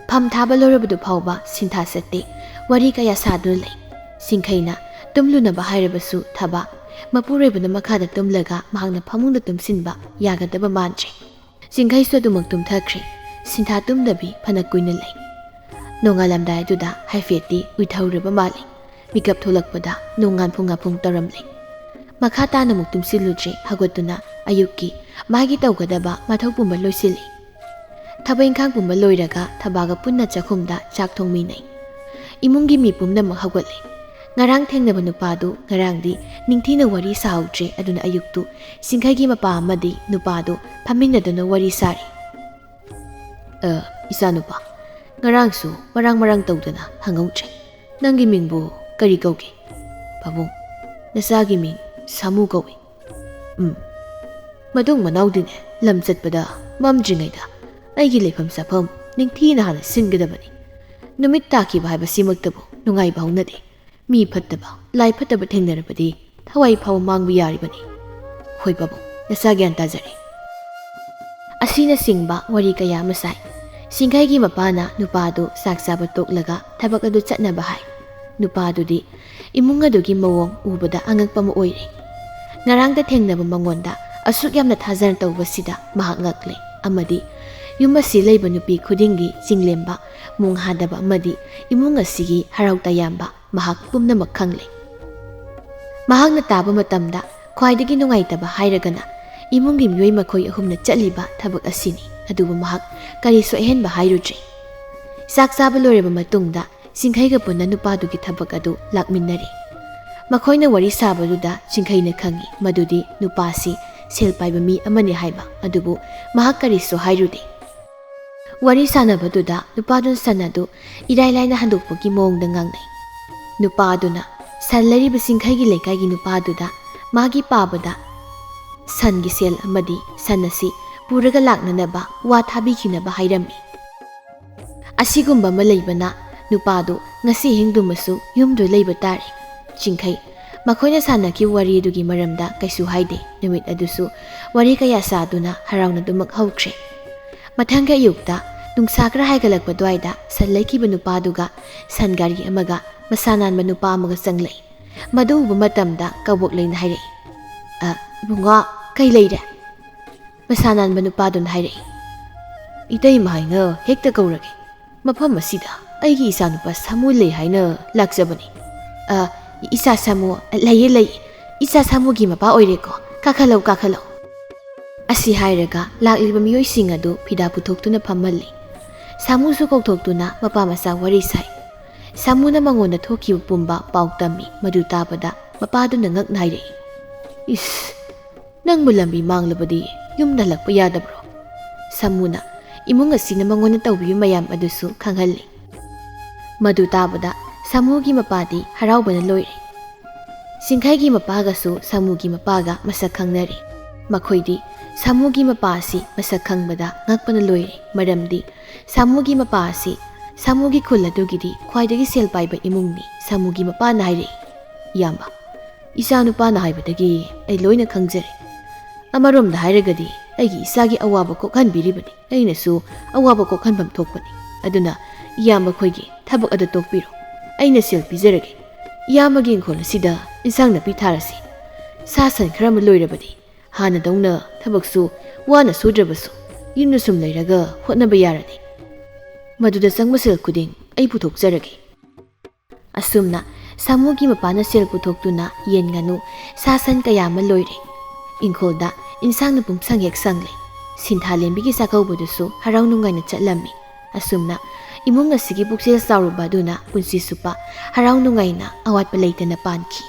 ꯐꯝ ꯊꯥꯕ ꯂꯣꯏꯔꯕꯗꯨ ꯐꯥꯎꯕ ꯁꯤꯟꯊꯥ ꯆꯠꯇꯦ꯫ ꯋꯥꯔꯤ ꯀꯌꯥ ꯁꯥꯗꯨꯅ ꯂꯩ꯫ ꯆꯤꯡꯈꯩꯅ ꯇꯨꯝꯂꯨꯅꯕ ꯍꯥꯏꯔꯕꯁꯨ ꯊꯕꯥ ꯃꯄꯨꯔꯣꯏꯕꯅ ꯃꯈꯥꯗ ꯇꯨꯝꯂꯒ ꯃꯍꯥꯛꯅ ꯐꯃꯨꯡꯗ ꯇꯨꯝꯁꯤꯟꯕ ꯌꯥꯒꯗꯕ ꯃꯥꯟꯗ꯭ꯔꯦ꯫ ꯆꯤꯡꯈꯩꯁꯨ ꯑꯗꯨꯃꯛ ꯇꯨꯝꯊꯈ꯭ꯔꯦ꯫ ꯁꯤꯟꯊꯥ ꯇꯨꯝꯗꯕꯤ ꯐꯅ ꯀꯨꯏꯅ ꯂꯩ꯫ ꯅꯣꯡꯉꯥꯜꯂꯝꯗꯥꯏꯗꯨꯗ ꯍꯥꯏꯐꯦꯠꯇꯤ ꯎꯏꯊꯍꯧꯔꯕ ꯃꯥꯜꯂꯤ꯫ ꯃꯤꯀꯞ ꯊꯣꯛꯂꯛꯄꯗ ꯅꯣꯡꯉꯥꯟ ꯄꯨꯡ ꯉꯥꯄꯨꯡ ꯇꯧꯔꯝꯂꯦ꯫ ꯃꯈꯥ ꯇꯥꯅ ꯑꯃꯨꯛ ꯇꯨꯝꯁꯤꯜꯂꯨꯗ꯭ꯔꯦ꯫ ꯍꯧꯒꯠꯇꯨꯅ ꯑꯌꯨꯛꯀꯤ ꯃꯥꯒꯤ ꯇꯧꯒꯗꯕ ꯃꯊꯧ ꯄꯨꯝꯕ ꯂꯣꯏꯁꯤꯜꯂꯤ꯫ ꯊꯕꯛ ꯏꯪꯈꯥꯡ ꯄꯨꯝꯕ ꯂꯣꯏꯔꯒ ꯊꯕꯥꯒ ꯄꯨꯟꯅ ꯆꯥꯛꯈꯨꯝꯗ ꯆꯥꯛ ꯊꯣꯡꯃꯤꯟꯅꯩ꯫ ꯏꯃꯨꯡꯒꯤ ꯃꯤ ꯄꯨꯝꯅꯃꯛ ꯍꯧꯒꯠꯂꯦ꯫ ꯉꯔꯥꯡ ꯊꯦꯡꯅꯕ ꯅꯨꯄꯥꯗꯨ ꯉꯔꯥꯡꯗꯤ ꯅꯤꯡꯊꯤꯅ ꯋꯥꯔꯤ ꯁꯥꯍꯧꯗ꯭ꯔꯦ, ꯑꯗꯨꯅ ꯑꯌꯨꯛꯇꯨ ꯆꯤꯡꯈꯩꯒꯤ ꯃꯄꯥ ꯑꯃꯗꯤ ꯅꯨꯄꯥꯗꯨ ꯐꯝꯃꯤꯟꯅꯗꯨꯅ ꯋꯥꯔꯤ ꯁꯥꯔꯤ꯫ "ꯑ, ꯏꯆꯥꯅꯨꯄꯥ, ꯉꯔꯥꯡꯁꯨ ꯃꯔꯥꯡ ꯃꯔꯥꯡ ꯇꯧꯗꯅ ꯍꯪꯍꯧꯗ꯭ꯔꯦ꯫ ꯅꯪꯒꯤ ꯃꯤꯡꯕꯨ ꯀꯔꯤ ꯀꯧꯒꯦ?" "ꯄꯥꯕꯨꯡ, ꯅꯆꯥꯒꯤ ꯃꯤꯡ ꯁꯥꯃꯨ ꯀꯧꯏ꯫" "ꯎꯝ, ꯃꯇꯨꯡ ꯃꯅꯥꯎꯗꯤꯅꯦ, ꯂꯝ ꯆꯠꯄꯗ ꯃꯝꯗ꯭ꯔꯤꯉꯩꯗ ꯑꯩꯒꯤ ꯂꯩꯐꯝ ꯆꯥꯐꯝ ꯅꯤꯡꯊꯤꯅ ꯍꯥꯟꯅ ꯁꯤꯟꯒꯗꯕꯅꯤ꯫ ꯅꯨꯃꯤꯠ ꯇꯥꯈꯤꯕ ꯍꯥꯏꯕꯁꯤꯃꯛꯇꯕꯨ ꯅꯨꯡꯉꯥꯏꯕ ꯍꯧꯅꯗꯦ꯫ ꯃꯤ ꯐꯠꯇꯕ, ꯂꯥꯏ ꯐꯠꯇꯕ ꯊꯦꯡꯅꯔꯕꯗꯤ ꯊꯋꯥꯏ ꯐꯥꯎꯕ ꯃꯥꯡꯕ ꯌꯥꯔꯤꯕꯅꯤ꯫ ꯍꯣꯏ ꯄꯥꯕꯨꯡ, ꯅꯆꯥ ꯒ꯭ꯌꯥꯟ ꯇꯥꯖꯔꯦ꯫" ꯑꯁꯤꯅꯆꯤꯡꯕ ꯋꯥꯔꯤ ꯀꯌꯥ ꯑꯃ ꯁꯥꯏ꯫ ꯆꯤꯡꯈꯩꯒꯤ ꯃꯄꯥꯅ ꯅꯨꯄꯥꯗꯨ ꯆꯥꯛ ꯆꯥꯕ ꯇꯣꯛꯂꯒ ꯊꯕꯛ ꯑꯗꯨ ꯆꯠꯅꯕ ꯍꯥꯏ꯫ ꯅꯨꯄꯥꯗꯨꯗꯤ ꯏꯃꯨꯡ ꯑꯗꯨꯒꯤ ꯃꯑꯣꯡ ꯎꯕꯗ ꯑꯉꯛꯄ ꯑꯃ ꯑꯣꯏꯔꯦ꯫ ꯉꯔꯥꯡꯗ ꯊꯦꯡꯅꯕ ꯃꯉꯣꯟꯗ ꯑꯁꯨꯛ ꯌꯥꯝꯅ ꯊꯥꯖꯅ ꯇꯧꯕꯁꯤꯗ ꯃꯍꯥꯛ ꯉꯛꯂꯦ ꯑꯃꯗꯤ ꯌꯨꯝ ꯑꯁꯤ ꯂꯩꯕ ꯅꯨꯄꯤ ꯈꯨꯗꯤꯡꯒꯤ ꯆꯤꯡꯂꯦꯝꯕ, ꯃꯣꯡ ꯍꯥꯗꯕ ꯑꯃꯗꯤ ꯏꯃꯨꯡ ꯑꯁꯤꯒꯤ ꯍꯔꯥꯎ ꯇꯌꯥꯝꯕ ꯃꯍꯥꯛ ꯄꯨꯝꯅꯃꯛ ꯈꯪꯂꯦ꯫ ꯃꯍꯥꯛꯅ ꯇꯥꯕ ꯃꯇꯝꯗ ꯈ꯭ꯋꯥꯏꯗꯒꯤ ꯅꯨꯡꯉꯥꯏꯇꯕ ꯍꯥꯏꯔꯒꯅ ꯏꯃꯨꯡꯒꯤ ꯃꯤꯑꯣꯏ ꯃꯈꯣꯏ ꯑꯍꯨꯝꯅ ꯆꯠꯂꯤꯕ ꯊꯕꯛ ꯑꯁꯤꯅꯤ꯫ ꯑꯗꯨꯕꯨ ꯃꯍꯥꯛ ꯀꯔꯤꯁꯨ ꯑꯍꯦꯟꯕ ꯍꯥꯏꯔꯨꯗ꯭ꯔꯦ꯫ ꯆꯥꯛ ꯆꯥꯕ ꯂꯣꯏꯔꯕ ꯃꯇꯨꯡꯗ ꯆꯤꯡꯈꯩꯒ ꯄꯨꯟꯅ ꯅꯨꯄꯥꯗꯨꯒꯤ ꯊꯕꯛ ꯑꯗꯨ ꯂꯥꯛꯃꯤꯟꯅꯔꯦ꯫ ꯃꯈꯣꯏꯅ ꯋꯥꯔꯤ ꯁꯥꯕꯗꯨꯗ ꯆꯤꯡꯈꯩꯅ ꯈꯪꯏ ꯃꯗꯨꯗꯤ ꯅꯨꯄꯥꯁꯤ ꯁꯦꯜ ꯄꯥꯏꯕ ꯃꯤ ꯑꯃꯅꯤ ꯍꯥꯏꯕ, ꯑꯗꯨꯕꯨ ꯃꯍꯥꯛ ꯀꯔꯤꯁꯨ ꯍꯥꯏꯔꯨꯗꯦ꯫ ꯋꯥꯔꯤ ꯁꯥꯟꯅꯕꯗꯨꯗ ꯅꯨꯄꯥꯗꯨꯅ ꯁꯟ ꯑꯗꯨ ꯏꯔꯥꯏ ꯂꯥꯏꯅ ꯍꯟꯗꯣꯛꯄꯒꯤ ꯃꯑꯣꯡꯗ ꯉꯥꯡꯅꯩ꯫ ꯅꯨꯄꯥ ꯑꯗꯨꯅ ꯁꯟ ꯂꯩꯔꯤꯕ ꯆꯤꯡꯈꯩꯒꯤ ꯂꯩꯀꯥꯏꯒꯤ ꯅꯨꯄꯥ ꯑꯗꯨꯗ ꯃꯥꯒꯤ ꯄꯥꯕꯗ ꯁꯟꯒꯤ ꯁꯦꯜ ꯑꯃꯗꯤ ꯁꯟ ꯑꯁꯤ ꯄꯨꯔꯒ ꯂꯥꯛꯅꯅꯕ ꯋꯥ ꯊꯥꯕꯤꯈꯤꯅꯕ ꯍꯥꯏꯔꯝꯃꯤ꯫ ꯑꯁꯤꯒꯨꯝꯕ ꯑꯃ ꯂꯩꯕꯅ ꯅꯨꯄꯥꯗꯨ ꯉꯁꯤ ꯑꯍꯤꯡꯗꯨꯃꯁꯨ ꯌꯨꯝꯗꯨ ꯂꯩꯕ ꯇꯥꯔꯦ꯫ ꯆꯤꯡꯈꯩ ꯃꯈꯣꯏꯅ ꯁꯥꯟꯅꯈꯤꯕ ꯋꯥꯔꯤ ꯑꯗꯨꯒꯤ ꯃꯔꯝꯗ ꯀꯩꯁꯨ ꯍꯥꯏꯗꯦ꯫ ꯅꯨꯃꯤꯠ ꯑꯗꯨꯁꯨ ꯋꯥꯔꯤ ꯀꯌꯥ ꯁꯥꯗꯨꯅ ꯍꯔꯥꯎꯅꯗꯨꯃꯛ ꯍꯧꯈ꯭ꯔꯦ꯫ ꯃꯊꯪꯒꯤ ꯑꯌꯨꯛꯇ ꯅꯨꯡꯁꯥ ꯈꯔ ꯍꯥꯏꯒꯠꯂꯛꯄ ꯑꯗꯨꯋꯥꯏꯗ ꯁꯟ ꯂꯩꯈꯤꯕ ꯅꯨꯄꯥꯗꯨꯒ ꯁꯟ ꯒꯥꯔꯤ ꯑꯃꯒ ꯃꯁꯥ ꯅꯥꯟꯕ ꯅꯨꯄꯥ ꯑꯃꯒ ꯆꯪꯂꯛꯏ꯫ ꯃꯗꯨ ꯎꯕ ꯃꯇꯝꯗ ꯀꯕꯣꯛꯂꯩꯅ ꯍꯥꯏꯔꯛꯏ, "ꯑ, ꯏꯕꯨꯡꯉꯣ, ꯀꯩ ꯂꯩꯔꯦ?" ꯃꯁꯥ ꯅꯥꯟꯕ ꯅꯨꯄꯥꯗꯨꯅ ꯍꯥꯏꯔꯛꯏ, "ꯏꯇꯩꯃ ꯍꯥꯏꯅ ꯍꯦꯛꯇ ꯀꯧꯔꯒꯦ꯫ ꯃꯐꯝ ꯑꯁꯤꯗ ꯑꯩꯒꯤ ꯏꯆꯥꯅꯨꯄꯥ ꯁꯥꯃꯨ ꯂꯩ ꯍꯥꯏꯅ ꯂꯥꯛꯆꯕꯅꯤ꯫" "ꯑ, ꯏꯆꯥ ꯁꯥꯃꯨ, ꯂꯩꯌꯦ, ꯂꯩꯌꯦ꯫ ꯏꯆꯥ ꯁꯥꯃꯨꯒꯤ ꯃꯄꯥ ꯑꯣꯏꯔꯦꯀꯣ꯫ ꯀꯥꯈꯠꯂꯧ, ꯀꯥꯈꯠꯂꯧ꯫" ꯑꯁꯤ ꯍꯥꯏꯔꯒ ꯂꯥꯛꯂꯤꯕ ꯃꯤꯑꯣꯏꯁꯤꯡ ꯑꯗꯨ ꯐꯤꯗꯥ ꯄꯨꯊꯣꯛꯇꯨꯅ ꯐꯝꯍꯜꯂꯤ꯫ ꯁꯥꯃꯨꯁꯨ ꯀꯧꯊꯣꯛꯇꯨꯅ ꯃꯄꯥ ꯃꯆꯥ ꯋꯥꯔꯤ ꯁꯥꯏ꯫ ꯁꯥꯃꯨꯅ ꯃꯉꯣꯟꯗ ꯊꯣꯛꯈꯤꯕ ꯄꯨꯝꯕ ꯄꯥꯎ ꯇꯝꯃꯤ꯫ ꯃꯗꯨ ꯇꯥꯕꯗ ꯃꯄꯥꯗꯨꯅ ꯉꯛꯅ ꯍꯥꯏꯔꯛꯏ, "ꯏꯁ, ꯅꯪꯕꯨ ꯂꯝꯕꯤ ꯃꯥꯡꯂꯕꯗꯤ ꯌꯨꯝꯗ ꯍꯜꯂꯛꯄ ꯌꯥꯗꯕ꯭ꯔꯣ?" ꯁꯥꯃꯨꯅ ꯏꯃꯨꯡ ꯑꯁꯤꯅ ꯃꯉꯣꯟꯗ ꯇꯧꯕꯤꯕ ꯃꯌꯥꯝ ꯑꯗꯨꯁꯨ ꯈꯪꯍꯜꯂꯤ꯫ ꯃꯗꯨ ꯇꯥꯕꯗ ꯁꯥꯃꯨꯒꯤ ꯃꯄꯥꯗꯤ ꯍꯔꯥꯎꯕꯅ ꯂꯣꯏꯔꯦ꯫ ꯆꯤꯡꯈꯩꯒꯤ ꯃꯄꯥꯒꯁꯨ ꯁꯥꯃꯨꯒꯤ ꯃꯄꯥꯒ ꯃꯁꯛ ꯈꯪꯅꯔꯦ꯫ ꯃꯈꯣꯏꯗꯤ ꯁꯥꯃꯨꯒꯤ ꯃꯄꯥ ꯑꯁꯤ ꯃꯁꯛ ꯈꯪꯕꯗ ꯉꯛꯄꯅ ꯂꯣꯏꯔꯦ, ꯃꯔꯝꯗꯤ ꯁꯥꯃꯨꯒꯤ ꯃꯄꯥ ꯑꯁꯤ ꯁꯥꯃꯨꯒꯤ ꯈꯨꯜ ꯑꯗꯨꯒꯤꯗꯤ ꯈ꯭ꯋꯥꯏꯗꯒꯤ ꯁꯦꯜ ꯄꯥꯏꯕ ꯏꯃꯨꯡꯅꯤ꯫ ꯁꯥꯃꯨꯒꯤ ꯃꯄꯥꯅ ꯍꯥꯏꯔꯛꯏ, "ꯏꯌꯥꯝꯕ, ꯏꯆꯥꯅꯨꯄꯥꯅ ꯍꯥꯏꯕꯗꯒꯤ ꯑꯩ ꯂꯣꯏꯅ ꯈꯪꯖꯔꯦ꯫ ꯑꯃꯔꯣꯝꯗ ꯍꯥꯏꯔꯒꯗꯤ ꯑꯩꯒꯤ ꯏꯆꯥꯒꯤ ꯑꯋꯥꯕ ꯀꯣꯛꯍꯟꯕꯤꯔꯤꯕꯅꯤ꯫ ꯑꯩꯅꯁꯨ ꯑꯋꯥꯕ ꯀꯣꯛꯍꯟꯐꯝ ꯊꯣꯛꯄꯅꯤ꯫ ꯑꯗꯨꯅ ꯏꯌꯥꯝꯕ ꯑꯩꯈꯣꯏꯒꯤ ꯊꯕꯛ ꯑꯗꯨ ꯇꯣꯛꯄꯤꯔꯣ꯫ ꯑꯩꯅ ꯁꯦꯜ ꯄꯤꯖꯔꯒꯦ꯫ ꯏꯌꯥꯝꯕꯒꯤ ꯏꯪꯈꯣꯜ ꯑꯁꯤꯗ ꯏꯟꯁꯥꯡ ꯅꯥꯄꯤ ꯊꯥꯔꯁꯤ꯫ ꯁꯥ ꯁꯟ ꯈꯔ ꯑꯃ ꯂꯣꯏꯔꯕꯗꯤ ꯍꯥꯟꯅꯗꯧꯅ ꯊꯕꯛꯁꯨ ꯋꯥꯅ ꯁꯨꯗ꯭ꯔꯕꯁꯨ ꯌꯨꯝꯗ ꯁꯨꯝ ꯂꯩꯔꯒ ꯍꯣꯠꯅꯕ ꯌꯥꯔꯗꯤ꯫ ꯃꯗꯨꯗ ꯆꯪꯕ ꯁꯦꯜ ꯈꯨꯗꯤꯡ ꯑꯩ ꯄꯨꯊꯣꯛꯆꯔꯒꯦ꯫ ꯑꯁꯨꯝꯅ ꯁꯥꯃꯨꯒꯤ ꯃꯄꯥꯅ ꯁꯦꯜ ꯄꯨꯊꯣꯛꯇꯨꯅ ꯌꯦꯟ, ꯉꯥꯅꯨ, ꯁꯥ ꯁꯟ ꯀꯌꯥ ꯑꯃ ꯂꯣꯏꯔꯦ꯫ ꯏꯪꯈꯣꯜꯗ ꯏꯟꯁꯥꯡꯅ ꯄꯨꯝꯁꯪ ꯍꯦꯛ ꯁꯪꯂꯦ꯫ ꯁꯤꯟꯊꯥ ꯂꯦꯝꯕꯤꯒꯤ ꯆꯥꯛꯀꯧꯕꯗꯨꯁꯨ ꯍꯔꯥꯎ ꯅꯨꯡꯉꯥꯏꯅ ꯆꯠꯂꯝꯃꯤ꯫ ꯑꯁꯨꯝꯅ ꯏꯃꯨꯡ ꯑꯁꯤꯒꯤ ꯄꯨꯛꯆꯦꯜ ꯆꯥꯎꯔꯨꯕ ꯑꯗꯨꯅ ꯄꯨꯟꯁꯤ ꯆꯨꯞꯄ ꯍꯔꯥꯎ ꯅꯨꯡꯉꯥꯏꯅ ꯑꯋꯥꯠꯄ ꯂꯩꯇꯅ ꯄꯥꯟꯈꯤ꯫